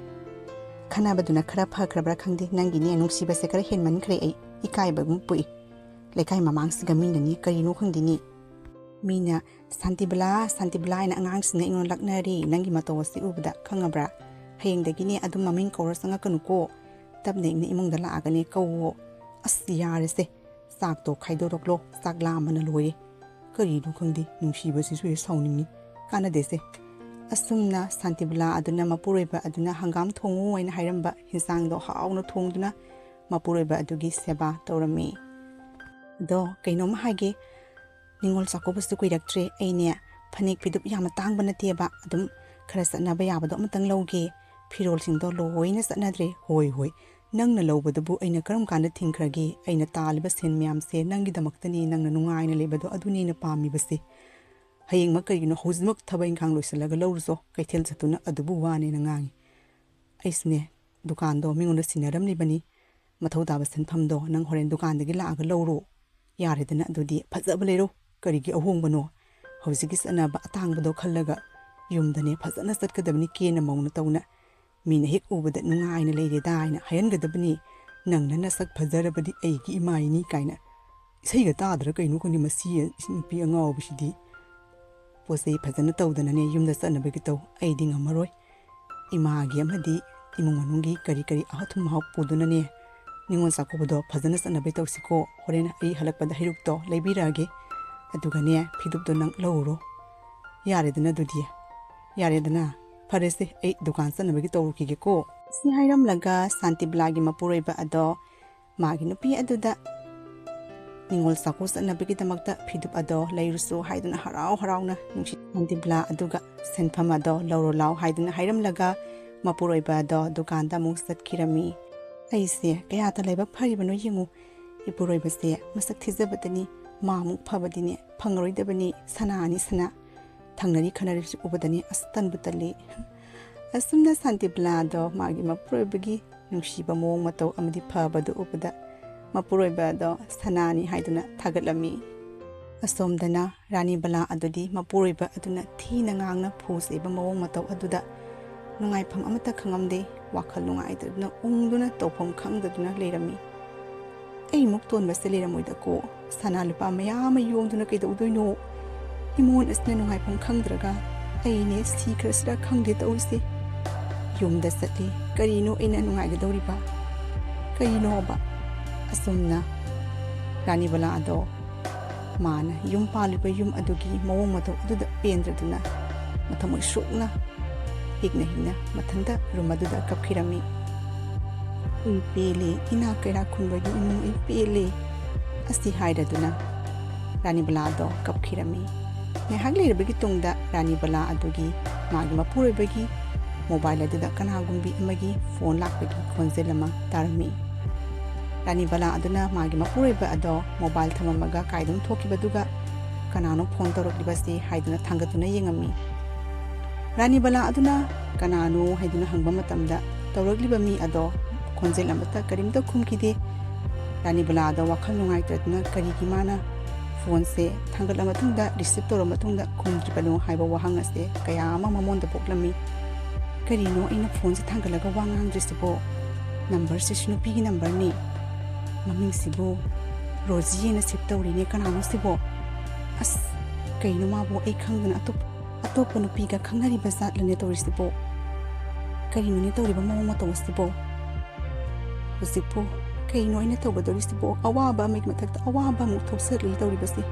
ꯈꯠꯅꯕꯗꯨꯅ ꯈꯔ ꯐꯈ꯭ꯔꯕ꯭ꯔꯥ ꯈꯪꯗꯦ, ꯅꯪꯒꯤꯅꯦ ꯅꯨꯡꯁꯤꯕꯁꯦ ꯈꯔ ꯍꯦꯟꯃꯟꯈ꯭ꯔꯦ꯫ ꯑꯩ ꯏꯀꯥꯏꯕꯒꯨꯝ ꯄꯣꯛꯏ꯫ ꯂꯩꯀꯥꯏ ꯃꯃꯥꯡꯁꯤꯒ ꯃꯤꯅꯅꯦ ꯀꯔꯤꯅꯣ ꯈꯪꯗꯦꯅꯦ꯫ ꯃꯤꯅ "ꯁꯥꯟꯇꯤꯕꯂꯥ, ꯁꯥꯟꯇꯤꯕꯂꯥ" ꯍꯥꯏꯅ ꯑꯉꯥꯡꯁꯤꯡꯅ ꯑꯩꯉꯣꯟꯗ ꯂꯛꯅꯔꯤ꯫ ꯅꯪꯒꯤ ꯃꯇꯧ ꯑꯁꯤ ꯎꯕꯗ ꯈꯪꯉꯕ꯭ꯔꯥ? ꯍꯌꯦꯡꯗꯒꯤꯅꯦ ꯑꯗꯨꯝ ꯃꯃꯤꯡ ꯀꯧꯔ ꯆꯪꯉꯛꯀꯅꯨꯀꯣ꯫ ꯇꯞꯅ ꯏꯪꯅ ꯏꯃꯨꯡꯗ ꯂꯥꯛꯑꯒꯅꯦ ꯀꯧꯋꯣ꯫ ꯑꯁ, ꯌꯥꯔꯦꯁꯦ꯫ ꯆꯥꯛꯇꯣ ꯈꯥꯏꯗꯣꯔꯛꯂꯣ꯫ ꯆꯥꯛ ꯂꯥꯝꯕꯅ ꯂꯣꯏꯔꯦ꯫ ꯀꯔꯤꯅꯣ ꯈꯪꯗꯦ, ꯅꯨꯡꯁꯤꯕꯁꯤꯁꯨ ꯍꯦꯛ ꯁꯥꯎꯅꯤꯡꯉꯤ꯫ ꯀꯥꯟꯅꯗꯦꯁꯦ꯫ ꯑꯁꯨꯝꯅ ꯁꯥꯟꯇꯤꯕꯂꯥ ꯑꯗꯨꯅ ꯃꯄꯨꯔꯣꯏꯕ ꯑꯗꯨꯅ ꯍꯪꯒꯥꯝ ꯊꯣꯡꯉꯨ ꯍꯥꯏꯅ ꯍꯥꯏꯔꯝꯕ ꯍꯤꯟꯁꯥꯡꯗꯣ ꯍꯥꯎꯅ ꯊꯣꯡꯗꯨꯅ ꯃꯄꯨꯔꯣꯏꯕ ꯑꯗꯨꯒꯤ ꯁꯦꯕꯥ ꯇꯧꯔꯝꯃꯤ꯫ ꯑꯗꯣ ꯀꯩꯅꯣꯝ ꯍꯥꯏꯒꯦ, ꯅꯤꯉꯣꯜ ꯆꯥꯛꯀꯧꯕꯁꯨ ꯀꯨꯏꯔꯛꯇ꯭ꯔꯦ꯫ ꯑꯩꯅꯦ ꯐꯅꯦꯛ ꯐꯤꯗꯨꯞ ꯌꯥꯝꯅ ꯇꯥꯡꯕ ꯅꯠꯇꯦꯕ, ꯑꯗꯨꯝ ꯈꯔ ꯆꯠꯅꯕ ꯌꯥꯕꯗꯣ ꯑꯃꯇꯪ ꯂꯧꯒꯦ꯫ ꯐꯤꯔꯣꯜꯁꯤꯡꯗꯣ ꯂꯣꯏꯅ ꯆꯠꯅꯗ꯭ꯔꯦ꯫ ꯍꯣꯏ, ꯍꯣꯏ, ꯅꯪꯅ ꯂꯧꯕꯗꯨꯕꯨ ꯑꯩꯅ ꯀꯔꯝ ꯀꯥꯟꯗ ꯊꯤꯡꯈ꯭ꯔꯒꯦ? ꯑꯩꯅ ꯇꯥꯜꯂꯤꯕ ꯁꯦꯟ ꯃꯌꯥꯝꯁꯦ ꯅꯪꯒꯤꯗꯃꯛꯇꯅꯤ, ꯅꯪꯅ ꯅꯨꯡꯉꯥꯏꯅ ꯂꯩꯕꯗꯣ ꯑꯗꯨꯅꯤ ꯑꯩꯅ ꯄꯥꯝꯃꯤꯕꯁꯦ꯫ ꯍꯌꯦꯡꯃꯛ ꯀꯔꯤꯒꯤꯅꯣ ꯍꯧꯖꯤꯛꯃꯛ ꯊꯕꯛ ꯏꯪꯈꯥꯡ ꯂꯣꯏꯁꯤꯜꯂꯒ ꯂꯧꯔꯨꯆꯣ꯫ ꯀꯩꯊꯦꯜ ꯆꯠꯇꯨꯅ ꯑꯗꯨꯕꯨ ꯋꯥꯅꯦꯅ ꯉꯥꯡꯉꯤ꯫ ꯑꯩꯁꯨꯅꯦ ꯗꯨꯀꯥꯟꯗꯣ ꯃꯤꯉꯣꯟꯗ ꯁꯤꯟꯅꯔꯝꯂꯤꯕꯅꯤ꯫ ꯃꯊꯧ ꯇꯥꯕ ꯁꯦꯟꯐꯝꯗꯣ ꯅꯪ ꯍꯣꯔꯦꯟ ꯗꯨꯀꯥꯟꯗꯒꯤ ꯂꯥꯛꯑꯒ ꯂꯧꯔꯣ꯫ ꯌꯥꯔꯦꯗꯅ ꯑꯗꯨꯗꯤ ꯐꯖꯕ ꯂꯩꯔꯣ꯫ ꯀꯔꯤꯒꯤ ꯑꯍꯣꯡꯕꯅꯣ? ꯍꯧꯖꯤꯛꯀꯤ ꯆꯠꯅꯕ ꯑꯇꯥꯡꯕꯗꯣ ꯈꯜꯂꯒ ꯌꯨꯝꯗꯅꯦ ꯐꯖꯅ ꯆꯠꯀꯗꯕꯅꯤ, ꯀꯦꯅ ꯃꯧꯅ ꯇꯧꯅ꯫ ꯃꯤꯅ ꯍꯦꯛ ꯎꯕꯗ "ꯅꯨꯡꯉꯥꯏꯅ ꯂꯩꯔꯦꯗꯥ" ꯍꯥꯏꯅ ꯍꯥꯏꯍꯟꯒꯗꯕꯅꯤ꯫ "ꯅꯪꯅ ꯅꯁꯛ ꯐꯖꯔꯕꯗꯤ ꯑꯩꯒꯤ ꯏꯃꯥꯏꯅꯤ" ꯀꯥꯏꯅ꯫ ꯏꯁꯩꯒ ꯇꯥꯗ꯭ꯔꯥ ꯀꯩꯅꯣ ꯈꯪꯗꯦ ꯃꯁꯤ ꯅꯨꯄꯤ ꯑꯉꯥꯎꯕꯤꯁꯤꯗꯤ꯫ ꯄꯣꯠ ꯆꯩ ꯐꯖꯅ ꯇꯧꯗꯅꯅꯦ ꯌꯨꯝꯗ ꯆꯠꯅꯕꯒꯤ ꯇꯧ꯫ ꯑꯩꯗꯤ ꯉꯝꯃꯔꯣꯏ꯫ ꯏꯃꯥꯒꯤ ꯑꯃꯗꯤ ꯏꯃꯨꯡ ꯃꯅꯨꯡꯒꯤ ꯀꯔꯤ ꯀꯔꯤ ꯑꯊꯨꯝ ꯑꯍꯥꯎ ꯄꯨꯗꯨꯅꯅꯦ ꯅꯤꯉꯣꯜ ꯆꯥꯛꯀꯧꯕꯗꯣ ꯐꯖꯅ ꯆꯠꯅꯕꯩ ꯇꯧꯁꯤꯀꯣ꯫ ꯍꯣꯔꯦꯟ ꯑꯩ ꯍꯜꯂꯛꯄꯗ ꯍꯩꯔꯨꯛꯇꯣ ꯂꯩꯕꯤꯔꯛꯑꯒꯦ꯫ ꯑꯗꯨꯒꯅꯦ ꯐꯤꯗꯨꯞꯇꯣ ꯅꯪ ꯂꯧꯔꯨꯔꯣ꯫ ꯌꯥꯔꯦꯗꯅ ꯑꯗꯨꯗꯤ꯫ ꯌꯥꯔꯦꯗꯅ꯫ ꯐꯔꯦꯁꯦ, ꯑꯩ ꯗꯨꯀꯥꯟ ꯆꯠꯅꯕꯒꯤ ꯇꯧꯔꯨꯈꯤꯒꯦꯀꯣ꯫ ꯁꯤ ꯍꯥꯏꯔꯝꯂꯒ ꯁꯥꯟꯇꯤꯕꯂꯥꯒꯤ ꯃꯄꯨꯔꯣꯏꯕ ꯑꯗꯣ ꯃꯥꯒꯤ ꯅꯨꯄꯤ ꯑꯗꯨꯗ ꯅꯤꯉꯣꯜ ꯆꯥꯛꯀꯧ ꯆꯠꯅꯕꯒꯤꯗꯃꯛꯇ ꯐꯤꯗꯨꯞ ꯑꯗꯣ ꯂꯩꯔꯨꯁꯨ ꯍꯥꯏꯗꯨꯅ ꯍꯔꯥꯎ ꯍꯔꯥꯎꯅ ꯅꯨꯡꯁꯤ ꯁꯥꯟꯇꯤꯕꯂꯥ ꯑꯗꯨꯒ ꯁꯦꯟꯐꯝ ꯑꯗꯣ ꯂꯧꯔꯨ ꯂꯥꯎ ꯍꯥꯏꯗꯨꯅ ꯍꯥꯏꯔꯝꯂꯒ ꯃꯄꯨꯔꯣꯏꯕ ꯑꯗꯣ ꯗꯨꯀꯥꯟꯗ ꯑꯃꯨꯛ ꯆꯠꯈꯤꯔꯝꯃꯤ꯫ ꯑꯩꯁꯦ ꯀꯌꯥꯗ ꯂꯥꯏꯕꯛ ꯐꯔꯤꯕꯅꯣ ꯌꯦꯡꯉꯨ꯫ ꯏꯄꯨꯔꯣꯏꯕꯁꯦ ꯃꯁꯛ ꯊꯤꯖꯕꯗꯅꯤ, ꯃꯥ ꯑꯃꯨꯛ ꯐꯕꯗꯤꯅꯦ ꯐꯪꯉꯔꯣꯏꯗꯕꯅꯤ, ꯁꯅꯥꯅꯤ ꯁꯅꯥ꯫ ꯊꯪꯅꯔꯤ ꯈꯟꯅꯔꯤꯁꯤ ꯎꯕꯗꯅꯤ ꯑꯁ ꯇꯟꯕꯨ ꯇꯜꯂꯤ꯫ ꯑꯁꯨꯝꯅ ꯁꯥꯟꯇꯤꯕꯂꯥꯗꯣ ꯃꯥꯒꯤ ꯃꯄꯨꯔꯣꯏꯕꯒꯤ ꯅꯨꯡꯁꯤꯕ ꯃꯑꯣꯡ ꯃꯇꯧ ꯑꯃꯗꯤ ꯐꯕꯗꯨ ꯎꯕꯗ ꯃꯄꯨꯔꯣꯏꯕ ꯑꯗꯣ ꯁꯅꯥꯅꯤ ꯍꯥꯏꯗꯨꯅ ꯊꯥꯒꯠꯂꯝꯃꯤ꯫ ꯑꯁꯣꯝꯗꯅ ꯔꯥꯅꯤ ꯕꯂꯥ ꯑꯗꯨꯗꯤ ꯃꯄꯨꯔꯣꯏꯕ ꯑꯗꯨꯅ ꯊꯤꯅ ꯉꯥꯡꯅ ꯐꯨ ꯆꯩꯕ ꯃꯑꯣꯡ ꯃꯇꯧ ꯑꯗꯨꯗ ꯅꯨꯡꯉꯥꯏꯐꯝ ꯑꯃꯠꯇ ꯈꯪꯉꯝꯗꯦ꯫ ꯋꯥꯈꯜ ꯅꯨꯡꯉꯥꯏꯇꯗꯨꯅ ꯎꯪꯗꯨꯅ ꯇꯧꯐꯝ ꯈꯪꯗꯗꯨꯅ ꯂꯩꯔꯝꯃꯤ꯫ ꯑꯩꯃꯨꯛ ꯇꯣꯟꯕꯁꯦ ꯂꯩꯔꯝꯃꯣꯏꯗꯀꯣ꯫ ꯁꯅꯥ ꯂꯨꯄꯥ ꯃꯌꯥꯝ ꯑꯃ ꯌꯣꯝꯗꯨꯅ ꯀꯩꯗꯧꯗꯣꯏꯅꯣ? ꯏꯃꯣꯟ ꯑꯁꯤꯅ ꯅꯨꯡꯉꯥꯏꯐꯝ ꯈꯪꯗ꯭ꯔꯒ ꯑꯩꯅꯦ ꯁꯤꯈ꯭ꯔꯁꯤꯔꯥ ꯈꯪꯗꯦ ꯇꯧꯔꯤꯁꯦ꯫ ꯌꯨꯝꯗ ꯆꯠꯂꯤ, ꯀꯔꯤꯅꯣ ꯑꯩꯅ ꯅꯨꯡꯉꯥꯏꯒꯗꯧꯔꯤꯕ? ꯀꯔꯤꯅꯣꯕ? ꯑꯁꯨꯝꯅ ꯔꯥꯅꯤ ꯕꯂꯥ ꯑꯗꯣ ꯃꯥꯅ ꯌꯨꯝ ꯄꯥꯜꯂꯤꯕ ꯌꯨꯝ ꯑꯗꯨꯒꯤ ꯃꯑꯣꯡ ꯃꯇꯧ ꯑꯗꯨꯗ ꯄꯦꯟꯗ꯭ꯔꯗꯨꯅ ꯃꯊꯃꯣꯏ ꯁꯣꯛꯅ ꯍꯤꯛꯅ ꯍꯤꯛꯅ ꯃꯊꯟꯇ ꯔꯨꯝ ꯑꯗꯨꯗ ꯀꯞꯈꯤꯔꯝꯃꯤ꯫ "ꯑꯩ ꯄꯦꯜꯂꯦ, ꯏꯅꯥꯛ ꯀꯩꯔꯥꯛ ꯈꯨꯟꯕꯒꯤ ꯏꯃꯨꯡ, ꯑꯩ ꯄꯦꯜꯂꯦ" ꯑꯁꯤ ꯍꯥꯏꯔꯗꯨꯅ ꯔꯥꯅꯤ ꯕꯂꯥꯗꯣ ꯀꯞꯈꯤꯔꯝꯃꯤ꯫ ꯉꯥꯏꯍꯥꯛ ꯂꯩꯔꯕꯒꯤ ꯇꯨꯡꯗ ꯔꯥꯅꯤ ꯕꯂꯥ ꯑꯗꯨꯒꯤ ꯃꯥꯒꯤ ꯃꯄꯨꯔꯣꯏꯕꯒꯤ ꯃꯣꯕꯥꯏꯜ ꯑꯗꯨꯗ ꯀꯅꯥꯒꯨꯝꯕꯤ ꯑꯃꯒꯤ ꯐꯣꯟ ꯂꯥꯛꯄꯒꯤ ꯈꯣꯟꯖꯦꯜ ꯑꯃ ꯇꯥꯔꯝꯃꯤ꯫ ꯔꯥꯅꯤ ꯕꯂꯥ ꯑꯗꯨꯅ ꯃꯥꯒꯤ ꯃꯄꯨꯔꯣꯏꯕ ꯑꯗꯣ ꯃꯣꯕꯥꯏꯜ ꯊꯝꯃꯝꯃꯒ ꯀꯥꯏꯗꯨꯅ ꯊꯣꯛꯈꯤꯕꯗꯨꯒ "ꯀꯅꯥꯅꯣ ꯐꯣꯟ ꯇꯧꯔꯛꯂꯤꯕꯁꯤ?" ꯍꯥꯏꯗꯨꯅ ꯊꯥꯡꯒꯠꯇꯨꯅ ꯌꯦꯡꯉꯝꯃꯤ꯫ ꯔꯥꯅꯤ ꯕꯂꯥ ꯑꯗꯨꯅ "ꯀꯅꯥꯅꯣ?" ꯍꯥꯏꯗꯨꯅ ꯍꯪꯕ ꯃꯇꯝꯗ ꯇꯧꯔꯛꯂꯤꯕ ꯃꯤ ꯑꯗꯣ ꯈꯣꯟꯖꯦꯜ ꯑꯃꯠꯇ ꯀꯔꯤꯝꯇ ꯈꯨꯝꯈꯤꯗꯦ꯫ ꯔꯥꯅꯤ ꯕꯂꯥ ꯑꯗꯣ ꯋꯥꯈꯜ ꯅꯨꯡꯉꯥꯏꯇꯗꯨꯅ ꯀꯔꯤꯒꯤ ꯃꯥꯅ ꯐꯣꯟꯁꯦ ꯊꯥꯡꯒꯠꯂ ꯃꯇꯨꯡꯗ, ꯔꯤꯁꯤꯞ ꯇꯧꯔ ꯃꯇꯨꯡꯗ ꯈꯨꯝꯗ꯭ꯔꯤꯕꯅꯣ ꯍꯥꯏꯕ ꯋꯥꯍꯪ ꯑꯁꯦ ꯀꯌꯥ ꯑꯃ ꯃꯉꯣꯟꯗ ꯄꯣꯛꯂꯝꯃꯤ꯫ "ꯀꯔꯤꯅꯣ ꯑꯩꯅ ꯐꯣꯟꯁꯦ ꯊꯥꯡꯒꯠꯂꯒ ꯋꯥ ꯉꯥꯡꯗ꯭ꯔꯤꯁꯤꯕꯣ? ꯅꯝꯕꯔꯁꯤꯁꯨ ꯅꯨꯄꯤꯒꯤ ꯅꯝꯕꯔꯅꯤ꯫ ꯃꯃꯤꯡꯁꯤꯕꯨ ꯔꯣꯖꯤ ꯍꯥꯏꯅ ꯁꯦꯞ ꯇꯧꯔꯤꯅꯦ꯫ ꯀꯅꯥꯅꯣ ꯁꯤꯕꯣ? ꯑꯁ, ꯀꯩꯅꯣ ꯃꯥꯕꯨ ꯑꯩ ꯈꯪꯗꯅ ꯑꯇꯣꯞ-, ꯑꯇꯣꯞꯄ ꯅꯨꯄꯤꯒ ꯈꯪꯅꯔꯤꯕ ꯖꯥꯠꯂꯅꯦ ꯇꯧꯔꯤꯁꯤꯕꯣ? ꯀꯔꯤꯅꯣꯅꯦ ꯇꯧꯔꯤꯕ ꯃꯑꯣꯡ ꯃꯇꯧ ꯑꯁꯤꯕꯣ? ꯍꯧꯖꯤꯛꯄꯨ ꯀꯩꯅꯣ ꯑꯩꯅ ꯇꯧꯒꯗꯧꯔꯤꯁꯤꯕꯣ? ꯑꯋꯥꯕ ꯑꯃꯒꯤ ꯃꯊꯛꯇ ꯑꯋꯥꯕ ꯑꯃꯨꯛ ꯊꯣꯛꯆꯜꯂꯛꯂꯤ ꯇꯧꯔꯤꯕꯁꯤ꯫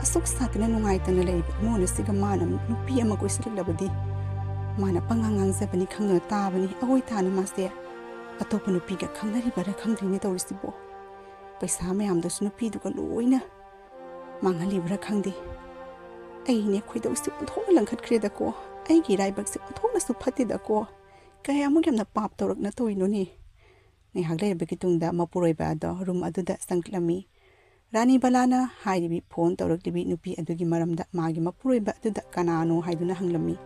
ꯑꯁꯨꯛ ꯁꯥꯊꯤꯅ ꯅꯨꯡꯉꯥꯏꯇꯅ ꯂꯩꯔꯤꯕ ꯏꯃꯣꯟ ꯑꯁꯤꯒ ꯃꯥꯅ ꯑꯃꯨꯛ ꯅꯨꯄꯤ ꯑꯃ ꯀꯣꯏꯁꯤꯜꯂꯛꯂꯕꯗꯤ? ꯃꯥꯅ ꯄꯉꯥꯡ ꯉꯥꯡꯖꯕꯅꯤ ꯈꯪꯗꯨꯅ ꯇꯥꯕꯅꯤ꯫ ꯑꯑꯣꯏ ꯇꯥꯅ ꯃꯥꯁꯦ ꯑꯇꯣꯞꯄ ꯅꯨꯄꯤꯒ ꯈꯪꯅꯔꯤꯕꯔꯥ ꯈꯪꯗ꯭ꯔꯤꯅꯦ ꯇꯧꯔꯤꯁꯤꯕꯣ꯫ ꯄꯩꯁꯥ ꯃꯌꯥꯝꯗꯨꯁꯨ ꯅꯨꯄꯤꯗꯨꯒ ꯂꯣꯏꯅ ꯃꯥꯡꯍꯜꯂꯤꯕ꯭ꯔꯥ ꯈꯪꯗꯦ꯫ ꯑꯩꯅꯦ ꯈꯣꯏꯗꯧꯁꯤ ꯑꯣꯟꯊꯣꯛꯅ ꯂꯪꯈꯠꯈ꯭ꯔꯦꯗꯀꯣ꯫ ꯑꯩꯒꯤ ꯏꯔꯥꯏꯕꯛꯁꯦ ꯑꯣꯟꯊꯣꯛꯅꯁꯨ ꯐꯠꯇꯦꯗꯀꯣ꯫ ꯀꯌꯥꯃꯨꯛ ꯌꯥꯝꯅ ꯄꯥꯞ ꯇꯧꯔꯛꯅ ꯇꯧꯔꯤꯅꯣꯅꯦ?" ꯉꯥꯏꯍꯥꯛ ꯂꯩꯔꯕꯒꯤ ꯇꯨꯡꯗ ꯃꯄꯨꯔꯣꯏꯕ ꯑꯗꯣ ꯔꯨꯝ ꯑꯗꯨꯗ ꯆꯪꯂꯛꯂꯝꯃꯤ꯫ ꯔꯥꯅꯤ ꯕꯂꯥꯅ ꯍꯥꯏꯔꯤꯕꯤ ꯐꯣꯟ ꯇꯧꯔꯛꯂꯤꯕꯤ ꯅꯨꯄꯤ ꯑꯗꯨꯒꯤ ꯃꯔꯝꯗ ꯃꯥꯒꯤ ꯃꯄꯨꯔꯣꯏꯕ ꯑꯗꯨꯗ ꯀꯅꯥꯅꯣ ꯍꯥꯏꯗꯨꯅ ꯍꯪꯂꯝꯃꯤ꯫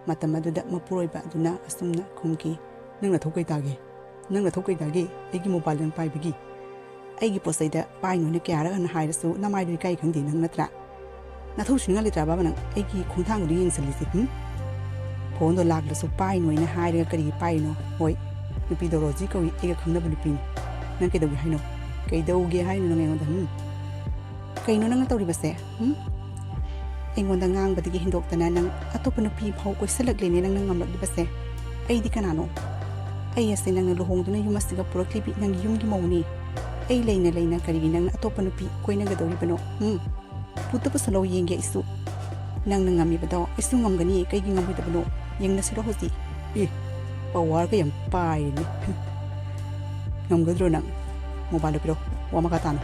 ꯃꯇꯝ ꯑꯗꯨꯗ ꯃꯄꯨꯔꯣꯏꯕ ꯑꯗꯨꯅ ꯑꯁꯨꯝꯅ ꯈꯨꯝꯈꯤ, "ꯅꯪ ꯅꯊꯧ ꯀꯩ ꯇꯥꯒꯦ? ꯅꯪ ꯅꯊꯧ ꯀꯩꯗꯥꯒꯦ ꯑꯩꯒꯤ ꯃꯣꯕꯥꯏꯜ ꯅꯪ ꯄꯥꯏꯕꯒꯤ? ꯑꯩꯒꯤ ꯄꯣꯠ ꯆꯩꯗ ꯄꯥꯏꯅꯣ ꯍꯥꯏꯅ ꯀꯌꯥꯔꯛ ꯍꯟꯅ ꯍꯥꯏꯔꯁꯨ ꯅꯃꯥꯏꯗꯣ ꯏꯀꯥꯏ ꯈꯪꯗꯦ ꯅꯪ ꯅꯠꯇ꯭ꯔꯥ? ꯅꯊꯧ ꯁꯨꯡꯅꯤꯡꯉꯥꯏ ꯂꯩꯇ꯭ꯔꯕ ꯅꯪ ꯑꯩꯒꯤ ꯈꯣꯡꯊꯥꯡꯗꯨꯗ ꯌꯦꯡꯁꯤꯜꯂꯤꯁꯦ? ꯍꯨꯝ? ꯐꯣꯟꯗꯣ ꯂꯥꯛꯂꯁꯨ ꯄꯥꯏꯅꯣ ꯍꯥꯏꯅ ꯍꯥꯏꯔꯒ ꯀꯔꯤꯒꯤ ꯄꯥꯏꯔꯤꯅꯣ? ꯍꯣꯏ, ꯅꯨꯄꯤꯗꯣ ꯔꯣꯖꯤ ꯀꯧꯏ, ꯑꯩꯒ ꯈꯪꯅꯕ ꯅꯨꯄꯤꯅꯤ꯫ ꯅꯪ ꯀꯩꯗꯧꯒꯦ ꯍꯥꯏꯅꯣ? ꯀꯩꯗꯧꯒꯦ ꯍꯥꯏꯅꯣ ꯅꯪ ꯑꯩꯉꯣꯟꯗ? ꯍꯨꯝ? ꯀꯩꯅꯣ ꯅꯪꯅ ꯇꯧꯔꯤꯕꯁꯦ? ꯍꯨꯝ? ꯑꯩꯉꯣꯟꯗ ꯉꯥꯡꯕꯗꯒꯤ ꯍꯦꯟꯗꯣꯛꯇꯅ ꯅꯪ ꯑꯇꯣꯞꯄ ꯅꯨꯄꯤ ꯐꯥꯎ ꯀꯣꯏꯁꯜꯂꯛꯂꯦꯅꯦ ꯅꯪꯅ ꯉꯝꯂꯛꯂꯤꯕꯁꯦ꯫ ꯑꯩꯗꯤ ꯀꯅꯥꯅꯣ? ꯑꯩ ꯑꯁꯦ ꯅꯪꯅ ꯂꯨꯍꯣꯡꯗꯨꯅ ꯌꯨꯝ ꯑꯁꯤꯗ ꯄꯨꯔꯛꯂꯤꯕꯤ ꯅꯪꯒꯤ ꯌꯨꯝꯒꯤ ꯃꯧꯅꯤ꯫ ꯑꯩ ꯂꯩꯅ ꯂꯩꯅ ꯀꯔꯤꯒꯤ ꯅꯪꯅ ꯑꯇꯣꯞꯄ ꯅꯨꯄꯤ ꯀꯣꯏꯅꯒꯗꯧꯔꯤꯕꯅꯣ? ꯍꯨꯝ? ꯄꯨꯠꯇ ꯄꯨꯁꯜꯂꯣ ꯌꯦꯡꯒꯦ ꯑꯩꯁꯨ꯫ ꯅꯪꯅ ꯉꯝꯃꯤꯕꯗꯣ ꯑꯩꯁꯨ ꯉꯝꯒꯅꯤ, ꯀꯩꯒꯤ ꯉꯝꯃꯣꯏꯗꯕꯅꯣ? ꯌꯦꯡꯅꯁꯤꯔꯣ ꯍꯧꯖꯤꯛ꯫ ꯑꯦ, ꯄꯋꯥꯔꯒ ꯌꯥꯝ ꯄꯥꯏꯔꯦꯅꯦ꯫ ꯉꯝꯒꯗ꯭ꯔꯣ ꯅꯪ? ꯃꯣꯕꯥꯏꯜꯗꯣ ꯄꯤꯔꯣ, ꯋꯥ ꯃꯈꯥ ꯇꯥꯅ꯫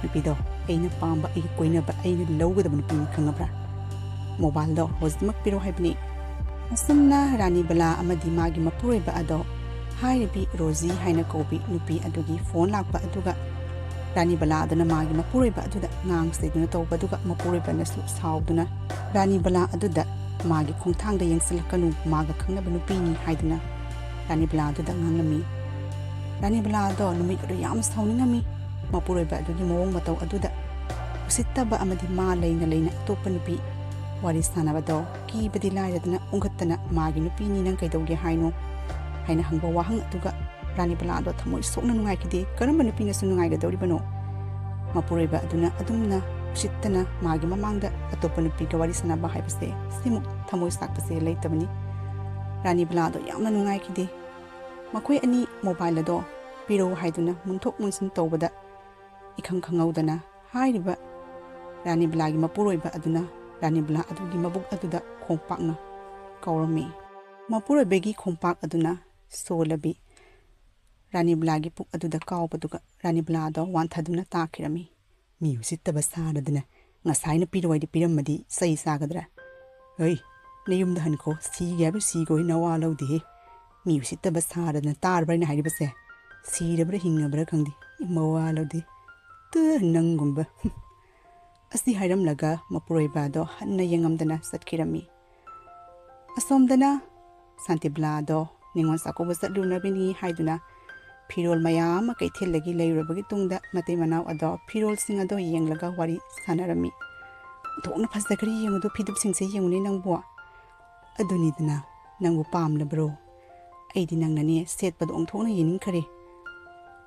ꯅꯨꯄꯤꯗꯣ ꯑꯩꯅ ꯄꯥꯝꯕ, ꯑꯩꯒꯤ ꯀꯣꯏꯅꯕ, ꯑꯩꯅ ꯂꯧꯒꯗꯕ ꯅꯨꯄꯤꯅꯤ, ꯈꯪꯉꯕ꯭ꯔꯥ? ꯃꯣꯕꯥꯏꯜꯗꯣ ꯍꯧꯖꯤꯛꯃꯛ ꯄꯤꯔꯣ ꯍꯥꯏꯕꯅꯤ꯫ ꯑꯁꯨꯝꯅ ꯔꯥꯅꯤ ꯕꯂꯥ ꯑꯃꯗꯤ ꯃꯥꯒꯤ ꯃꯄꯨꯔꯣꯏꯕ ꯑꯗꯣ ꯍꯥꯏꯔꯤꯕꯤ ꯔꯣꯖꯤ ꯍꯥꯏꯅ ꯀꯧꯕꯤ ꯅꯨꯄꯤ ꯑꯗꯨꯒꯤ ꯐꯣꯟ ꯂꯥꯛꯄ ꯑꯗꯨꯒ ꯔꯥꯅꯤ ꯕꯂꯥ ꯑꯗꯨꯅ ꯃꯥꯒꯤ ꯃꯄꯨꯔꯣꯏꯕ ꯑꯗꯨꯗ ꯉꯥꯡ ꯁꯩꯗꯨꯅ ꯇꯧꯕ ꯑꯗꯨꯒ ꯃꯄꯨꯔꯣꯏꯕꯅꯁꯨ ꯁꯥꯎꯗꯨꯅ ꯔꯥꯅꯤ ꯕꯂꯥ ꯑꯗꯨꯗ ꯃꯥꯒꯤ ꯈꯣꯡꯊꯥꯡꯗ ꯌꯦꯡꯁꯤꯜꯂꯛꯀꯅꯨ, ꯃꯥꯒ ꯈꯪꯅꯕ ꯅꯨꯄꯤꯅꯤ ꯍꯥꯏꯗꯨꯅ ꯔꯥꯅꯤ ꯕꯂꯥ ꯑꯗꯨꯗ ꯉꯥꯡꯂꯝꯃꯤ꯫ ꯔꯥꯅꯤ ꯕꯂꯥ ꯑꯗꯣ ꯅꯨꯃꯤꯠ ꯑꯗꯨ ꯌꯥꯝ ꯁꯥꯎꯅꯤꯡꯉꯝꯃꯤ꯫ ꯃꯄꯨꯔꯣꯏꯕ ꯑꯗꯨꯒꯤ ꯃꯑꯣꯡ ꯃꯇꯧ ꯑꯗꯨꯗ ꯎꯁꯤꯠꯇꯕ ꯑꯃꯗꯤ ꯃꯥ ꯂꯩꯅ ꯂꯩꯅ ꯑꯇꯣꯞꯄ ꯅꯨꯄꯤ ꯋꯥꯔꯤ ꯁꯥꯟꯅꯕꯗꯣ ꯀꯤꯕꯗꯤ ꯂꯥꯏꯔꯗꯅ ꯑꯣꯟꯈꯠꯇꯅ ꯃꯥꯒꯤ ꯅꯨꯄꯤꯅꯤ, ꯅꯪ ꯀꯩꯗꯧꯒꯦ ꯍꯥꯏꯅꯣ ꯍꯥꯏꯅ ꯍꯪꯕ ꯋꯥꯍꯪ ꯑꯗꯨꯒ ꯔꯥꯅꯤ ꯕꯂꯥ ꯑꯗꯣ ꯊꯃꯣꯏ ꯁꯣꯛꯅ ꯅꯨꯡꯉꯥꯏꯈꯤꯗꯦ꯫ ꯀꯔꯝꯕ ꯅꯨꯄꯤꯅꯁꯨ ꯅꯨꯡꯉꯥꯏꯒꯗꯧꯔꯤꯕꯅꯣ? ꯃꯄꯨꯔꯣꯏꯕ ꯑꯗꯨꯅ ꯑꯗꯨꯝꯅ ꯎꯁꯤꯠꯇꯅ ꯃꯥꯒꯤ ꯃꯃꯥꯡꯗ ꯑꯇꯣꯞꯄ ꯅꯨꯄꯤꯒ ꯋꯥꯔꯤ ꯁꯥꯟꯅꯕ ꯍꯥꯏꯕꯁꯦ ꯁꯤꯃꯨꯛ ꯊꯃꯣꯏ ꯁꯥꯛꯄꯁꯦ ꯂꯩꯇꯕꯅꯤ꯫ ꯔꯥꯅꯤ ꯕꯂꯥ ꯑꯗꯣ ꯌꯥꯝꯅ ꯅꯨꯡꯉꯥꯏꯈꯤꯗꯦ꯫ ꯃꯈꯣꯏ ꯑꯅꯤ ꯃꯣꯕꯥꯏꯜ ꯑꯗꯣ ꯄꯤꯔꯛꯎ ꯍꯥꯏꯗꯨꯅ ꯃꯨꯟꯊꯣꯛ ꯃꯨꯟꯁꯤꯟ ꯇꯧꯕꯗ ꯏꯈꯪ ꯈꯪꯍꯧꯗꯅ ꯍꯥꯏꯔꯤꯕ ꯔꯥꯅꯤ ꯕꯂꯥꯒꯤ ꯃꯄꯨꯔꯣꯏꯕ ꯑꯗꯨꯅ ꯔꯥꯅꯤ ꯕꯂꯥ ꯑꯗꯨꯒꯤ ꯃꯕꯨꯛ ꯑꯗꯨꯗ ꯈꯣꯡꯄꯥꯛꯅ ꯀꯥꯎꯔꯝꯃꯤ꯫ ꯃꯄꯨꯔꯣꯏꯕꯒꯤ ꯈꯣꯡꯄꯥꯛ ꯑꯗꯨꯅ ꯁꯣꯜꯂꯕꯤ ꯔꯥꯅꯤ ꯕꯂꯥꯒꯤ ꯄꯨꯛ ꯑꯗꯨꯗ ꯀꯥꯎꯕꯗꯨꯒ ꯔꯥꯅꯤ ꯕꯂꯥꯗꯣ ꯋꯥꯟꯊꯗꯨꯅ ꯇꯥꯈꯤꯔꯝꯃꯤ꯫ ꯃꯤ ꯎꯁꯤꯠꯇꯕ ꯁꯥꯔꯗꯅ ꯉꯁꯥꯏꯅ ꯄꯤꯔꯣꯏꯗꯤ ꯄꯤꯔꯝꯃꯗꯤ ꯆꯩ ꯆꯥꯒꯗ꯭ꯔꯥ? ꯍꯩ, ꯅꯌꯨꯝꯗ ꯍꯟꯈꯣ, ꯁꯤꯒꯦ ꯍꯥꯏꯕ ꯁꯤꯈꯣ, ꯅꯋꯥ ꯂꯧꯗꯦꯍꯦ꯫ ꯃꯤ ꯎꯁꯤꯠꯇꯕ ꯁꯥꯔꯗꯅ ꯇꯥꯔꯕ꯭ꯔꯥ ꯑꯩꯅ ꯍꯥꯏꯔꯤꯕꯁꯦ? ꯁꯤꯔꯕ꯭ꯔꯥ ꯍꯤꯡꯉꯕ꯭ꯔꯥ ꯈꯪꯗꯦ, ꯃꯋꯥ ꯂꯧꯗꯦ꯫ ꯇꯨ, ꯅꯪꯒꯨꯝꯕ꯫ ꯍꯨꯝ꯫ ꯑꯁꯤ ꯍꯥꯏꯔꯝꯂꯒ ꯃꯄꯨꯔꯣꯏꯕ ꯑꯗꯣ ꯍꯟꯅ ꯌꯦꯡꯉꯝꯗꯅ ꯆꯠꯈꯤꯔꯝꯃꯤ꯫ ꯑꯁꯣꯝꯗꯅ ꯁꯥꯟꯇꯤꯕꯂꯥꯗꯣ ꯅꯤꯉꯣꯜ ꯆꯥꯛꯀꯧꯕ ꯆꯠꯂꯨꯅꯕꯅꯤ ꯍꯥꯏꯗꯨꯅ ꯐꯤꯔꯣꯜ ꯃꯌꯥꯝ ꯑꯃ ꯀꯩꯊꯦꯜꯗꯒꯤ ꯂꯩꯔꯨꯔꯕꯒꯤ ꯇꯨꯡꯗ ꯃꯇꯩ ꯃꯅꯥꯎ ꯑꯗꯣ ꯐꯤꯔꯣꯜꯁꯤꯡ ꯑꯗꯣ ꯌꯦꯡꯂꯒ ꯋꯥꯔꯤ ꯁꯥꯟꯅꯔꯝꯃꯤ꯫ "ꯑꯣꯟꯊꯣꯛꯅ ꯐꯖꯈ꯭ꯔꯦ, ꯌꯦꯡꯉꯨꯗꯣ, ꯐꯤꯗꯨꯞꯁꯤꯡꯁꯦ ꯌꯦꯡꯉꯨꯅꯦ ꯅꯪꯕꯨ꯫ ꯑꯗꯨꯅꯤꯗꯅ, ꯅꯪꯕꯨ ꯄꯥꯝꯂꯕ꯭ꯔꯣ? ꯑꯩꯗꯤ ꯅꯪꯅꯅꯦ ꯁꯦꯠꯄꯗꯣ ꯑꯣꯟꯊꯣꯛꯅ ꯌꯦꯡꯅꯤꯡꯈꯔꯦ꯫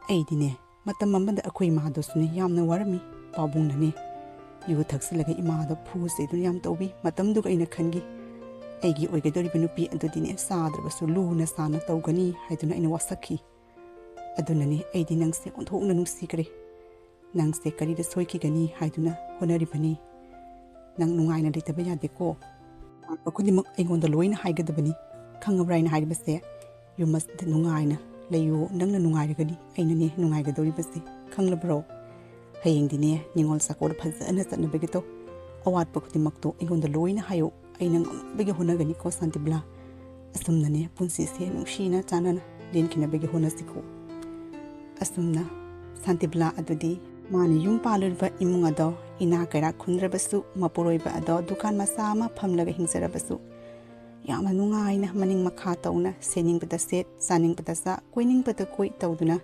ꯑꯩꯗꯤꯅꯦ, ꯃꯇꯝ ꯑꯃꯗ ꯑꯩꯈꯣꯏ ꯏꯃꯥꯗꯨꯁꯨꯅꯦ ꯌꯥꯝꯅ ꯋꯥꯔꯝꯃꯤ꯫ ꯄꯥꯕꯨꯡꯅꯅꯦ ꯌꯨ ꯊꯛꯆꯤꯜꯂꯒ ꯏꯃꯥꯗ ꯐꯨ ꯆꯩꯗꯨꯅ ꯌꯥꯝ ꯇꯧꯕꯤ꯫ ꯃꯇꯝꯗꯨꯒ ꯑꯩꯅ ꯈꯟꯈꯤ, ꯑꯩꯒꯤ ꯑꯣꯏꯒꯗꯧꯔꯤꯕ ꯅꯨꯄꯤ ꯑꯗꯨꯗꯤꯅꯦ ꯆꯥꯗ꯭ꯔꯕꯁꯨ ꯂꯨꯅ ꯆꯥꯅ ꯇꯧꯒꯅꯤ ꯍꯥꯏꯗꯨꯅ ꯑꯩꯅ ꯋꯥꯁꯛꯈꯤ꯫ ꯑꯗꯨꯅꯅꯦ ꯑꯩꯗꯤ ꯅꯪꯁꯦ ꯑꯣꯟꯊꯣꯛꯅ ꯅꯨꯡꯁꯤꯈ꯭ꯔꯦ꯫ ꯅꯪꯁꯦ ꯀꯔꯤꯗ ꯁꯣꯏꯈꯤꯒꯅꯤ ꯍꯥꯏꯗꯨꯅ ꯍꯣꯠꯅꯔꯤꯕꯅꯤ꯫ ꯅꯪ ꯅꯨꯡꯉꯥꯏꯅ ꯂꯩꯇꯕ ꯌꯥꯗꯦꯀꯣ꯫ ꯑꯋꯥꯠꯄ ꯈꯨꯗꯤꯡꯃꯛ ꯑꯩꯉꯣꯟꯗ ꯂꯣꯏꯅ ꯍꯥꯏꯒꯗꯕꯅꯤ꯫ ꯈꯪꯉꯕ꯭ꯔꯥ ꯑꯩꯅ ꯍꯥꯏꯔꯤꯕꯁꯦ? ꯌꯨꯝ ꯑꯁꯤꯗ ꯅꯨꯡꯉꯥꯏꯅ ꯂꯩꯌꯨ, ꯅꯪꯅ ꯅꯨꯡꯉꯥꯏꯔꯒꯅꯤ ꯑꯩꯅꯅꯦ ꯅꯨꯡꯉꯥꯏꯒꯗꯧꯔꯤꯕꯁꯦ, ꯈꯪꯂꯕ꯭ꯔꯣ? ꯍꯌꯦꯡꯗꯤꯅꯦ ꯅꯤꯉꯣꯜ ꯆꯥꯛꯀꯧꯕ ꯐꯖꯅ ꯆꯠꯅꯕꯒꯤ ꯇꯧ꯫ ꯑꯋꯥꯠꯄ ꯈꯨꯗꯤꯡꯃꯛꯇꯣ ꯑꯩꯉꯣꯟꯗ ꯂꯣꯏꯅ ꯍꯥꯏꯌꯨ, ꯑꯩꯅ ꯉꯝꯕꯒꯤ ꯍꯣꯠꯅꯒꯅꯤꯀꯣ ꯁꯥꯟꯇꯤꯕꯂꯥ꯫ ꯑꯁꯨꯝꯅꯅꯦ ꯄꯨꯟꯁꯤꯁꯦ ꯅꯨꯡꯁꯤꯅ ꯆꯥꯟꯅꯅ ꯂꯦꯟꯈꯤꯅꯕꯒꯤ ꯍꯣꯠꯅꯁꯤꯀꯣ꯫ ꯑꯁꯨꯝꯅ ꯁꯥꯟꯇꯤꯕꯂꯥ ꯑꯗꯨꯗꯤ ꯃꯥꯅ ꯌꯨꯝ ꯄꯥꯜꯂꯨꯔꯤꯕ ꯏꯃꯨꯡ ꯑꯗꯣ ꯏꯅꯥ ꯀꯩꯔꯥꯛ ꯈꯨꯟꯗ꯭ꯔꯕꯁꯨ, ꯃꯄꯨꯔꯣꯏꯕ ꯑꯗꯣ ꯗꯨꯀꯥꯟ ꯃꯆꯥ ꯑꯃ ꯐꯝꯂꯒ ꯍꯤꯡꯖꯔꯕꯁꯨ, ꯌꯥꯝꯅ ꯅꯨꯡꯉꯥꯏꯅ ꯃꯅꯤꯡ ꯃꯈꯥ ꯇꯧꯅ ꯁꯦꯠꯅꯤꯡꯕꯗ ꯁꯦꯠ, ꯆꯥꯅꯤꯡꯕꯗ ꯆꯥ, ꯀꯣꯏꯅꯤꯡꯕꯗ ꯀꯣꯏ ꯇꯧꯗꯨꯅ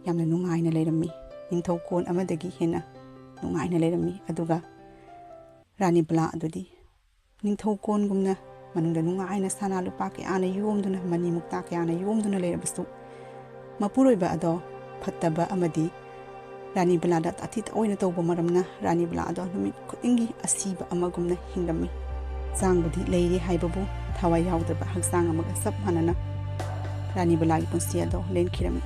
ꯌꯥꯝꯅ ꯅꯨꯡꯉꯥꯏꯅ ꯂꯩꯔꯝꯃꯤ꯫ ꯅꯤꯡꯊꯧ ꯀꯣꯟ ꯑꯃꯗꯒꯤ ꯍꯦꯟꯅ ꯅꯨꯡꯉꯥꯏꯅ ꯂꯩꯔꯝꯃꯤ꯫ ꯑꯗꯨꯒ ꯔꯥꯅꯤꯕꯂꯥ ꯑꯗꯨꯗꯤ ꯅꯤꯡꯊꯧ ꯀꯣꯟꯒꯨꯝꯅ ꯃꯅꯨꯡꯗ ꯅꯨꯡꯉꯥꯏꯅ ꯁꯅꯥ ꯂꯨꯄꯥ ꯀꯌꯥꯅ ꯌꯣꯝꯗꯨꯅ, ꯃꯅꯤ ꯃꯨꯛꯇꯥ ꯀꯌꯥꯅ ꯌꯣꯝꯗꯨꯅ ꯂꯩꯔꯕꯁꯨ, ꯃꯄꯨꯔꯣꯏꯕ ꯑꯗꯣ ꯐꯠꯇꯕ ꯑꯃꯗꯤ ꯔꯥꯅꯤꯕꯂꯥꯗ ꯇꯥꯊꯤ ꯇꯥꯑꯣꯏꯅ ꯇꯧꯕ ꯃꯔꯝꯅ ꯔꯥꯅꯤꯕꯂꯥ ꯑꯗꯣ ꯅꯨꯃꯤꯠ ꯈꯨꯗꯤꯡꯒꯤ ꯑꯁꯤꯕ ꯑꯃꯒꯨꯝꯅ ꯍꯤꯡꯂꯝꯃꯤ꯫ ꯍꯛꯆꯥꯡꯕꯨꯗꯤ ꯂꯩꯔꯤ ꯍꯥꯏꯕꯕꯨ ꯊꯋꯥꯏ ꯌꯥꯎꯗꯕ ꯍꯛꯆꯥꯡ ꯑꯃꯒ ꯆꯞ ꯃꯥꯟꯅꯅ ꯔꯥꯅꯤꯕꯂꯥꯒꯤ ꯄꯨꯟꯁꯤ ꯑꯗꯣ ꯂꯦꯟꯈꯤꯔꯝꯃꯤ꯫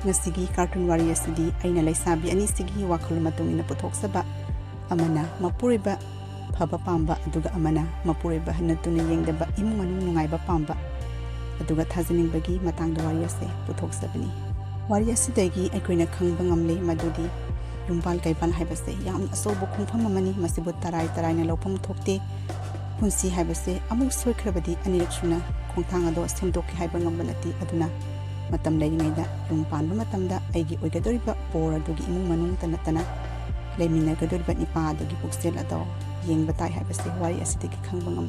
ꯉꯁꯤꯒꯤ ꯀꯥꯔꯇꯨꯟ ꯋꯥꯔꯤ ꯑꯁꯤꯗꯤ ꯑꯩꯅ ꯂꯩꯁꯥꯕꯤ ꯑꯅꯤꯁꯤꯒꯤ ꯋꯥꯈꯜ ꯃꯇꯨꯡ ꯏꯟꯅ ꯄꯨꯊꯣꯛꯆꯕ, ꯑꯃꯅ ꯃꯄꯨꯔꯣꯏꯕ ꯐꯕ ꯄꯥꯝꯕ, ꯑꯗꯨꯒ ꯑꯃꯅ ꯃꯄꯨꯔꯣꯏꯕ ꯍꯟꯅ ꯇꯨꯅ ꯌꯦꯡꯗꯕ, ꯏꯃꯨꯡ ꯃꯅꯨꯡ ꯅꯨꯡꯉꯥꯏꯕ ꯄꯥꯝꯕ, ꯑꯗꯨꯒ ꯊꯥꯖꯅꯤꯡꯕꯒꯤ ꯃꯇꯥꯡꯗ ꯋꯥꯔꯤ ꯑꯁꯦ ꯄꯨꯊꯣꯛꯆꯕꯅꯤ꯫ ꯋꯥꯔꯤ ꯑꯁꯤꯗꯒꯤ ꯑꯩꯈꯣꯏꯅ ꯈꯪꯕ ꯉꯝꯂꯦ ꯃꯗꯨꯗꯤ ꯌꯨꯝꯄꯥꯜ ꯀꯩꯄꯥꯜ ꯍꯥꯏꯕꯁꯦ ꯌꯥꯝꯅ ꯑꯆꯧꯕ ꯈꯣꯡꯐꯝ ꯑꯃꯅꯤ꯫ ꯃꯁꯤꯕꯨ ꯇꯔꯥꯏ ꯇꯔꯥꯏꯅ ꯂꯧꯐꯝ ꯊꯣꯛꯇꯦ꯫ ꯄꯨꯟꯁꯤ ꯍꯥꯏꯕꯁꯦ ꯑꯃꯨꯛ ꯁꯣꯏꯈ꯭ꯔꯕꯗꯤ ꯑꯅꯤꯔꯛ ꯁꯨꯅ ꯈꯣꯡꯊꯥꯡ ꯑꯗꯣ ꯁꯦꯝꯗꯣꯛꯀꯦ ꯍꯥꯏꯕ ꯉꯝꯕ ꯅꯠꯇꯦ꯫ ꯑꯗꯨꯅ ꯃꯇꯝ ꯂꯩꯔꯤꯉꯩꯗ ꯌꯨꯝ ꯄꯥꯟꯕ ꯃꯇꯝꯗ ꯑꯩꯒꯤ ꯑꯣꯏꯒꯗꯧꯔꯤꯕ ꯕꯣꯔ ꯑꯗꯨꯒꯤ ꯏꯃꯨꯡ ꯃꯅꯨꯡꯇ ꯅꯠꯇꯅ ꯂꯩꯃꯤꯟꯅꯒꯗꯧꯔꯤꯕ ꯅꯤꯄꯥ ꯑꯗꯨꯒꯤ ꯄꯨꯛꯆꯦꯜ ꯑꯗꯣ ꯌꯦꯡꯕ ꯇꯥꯏ ꯍꯥꯏꯕꯁꯦ ꯋꯥꯔꯤ ꯑꯁꯤꯗꯒꯤ ꯈꯪꯕ ꯉꯝꯃꯤ꯫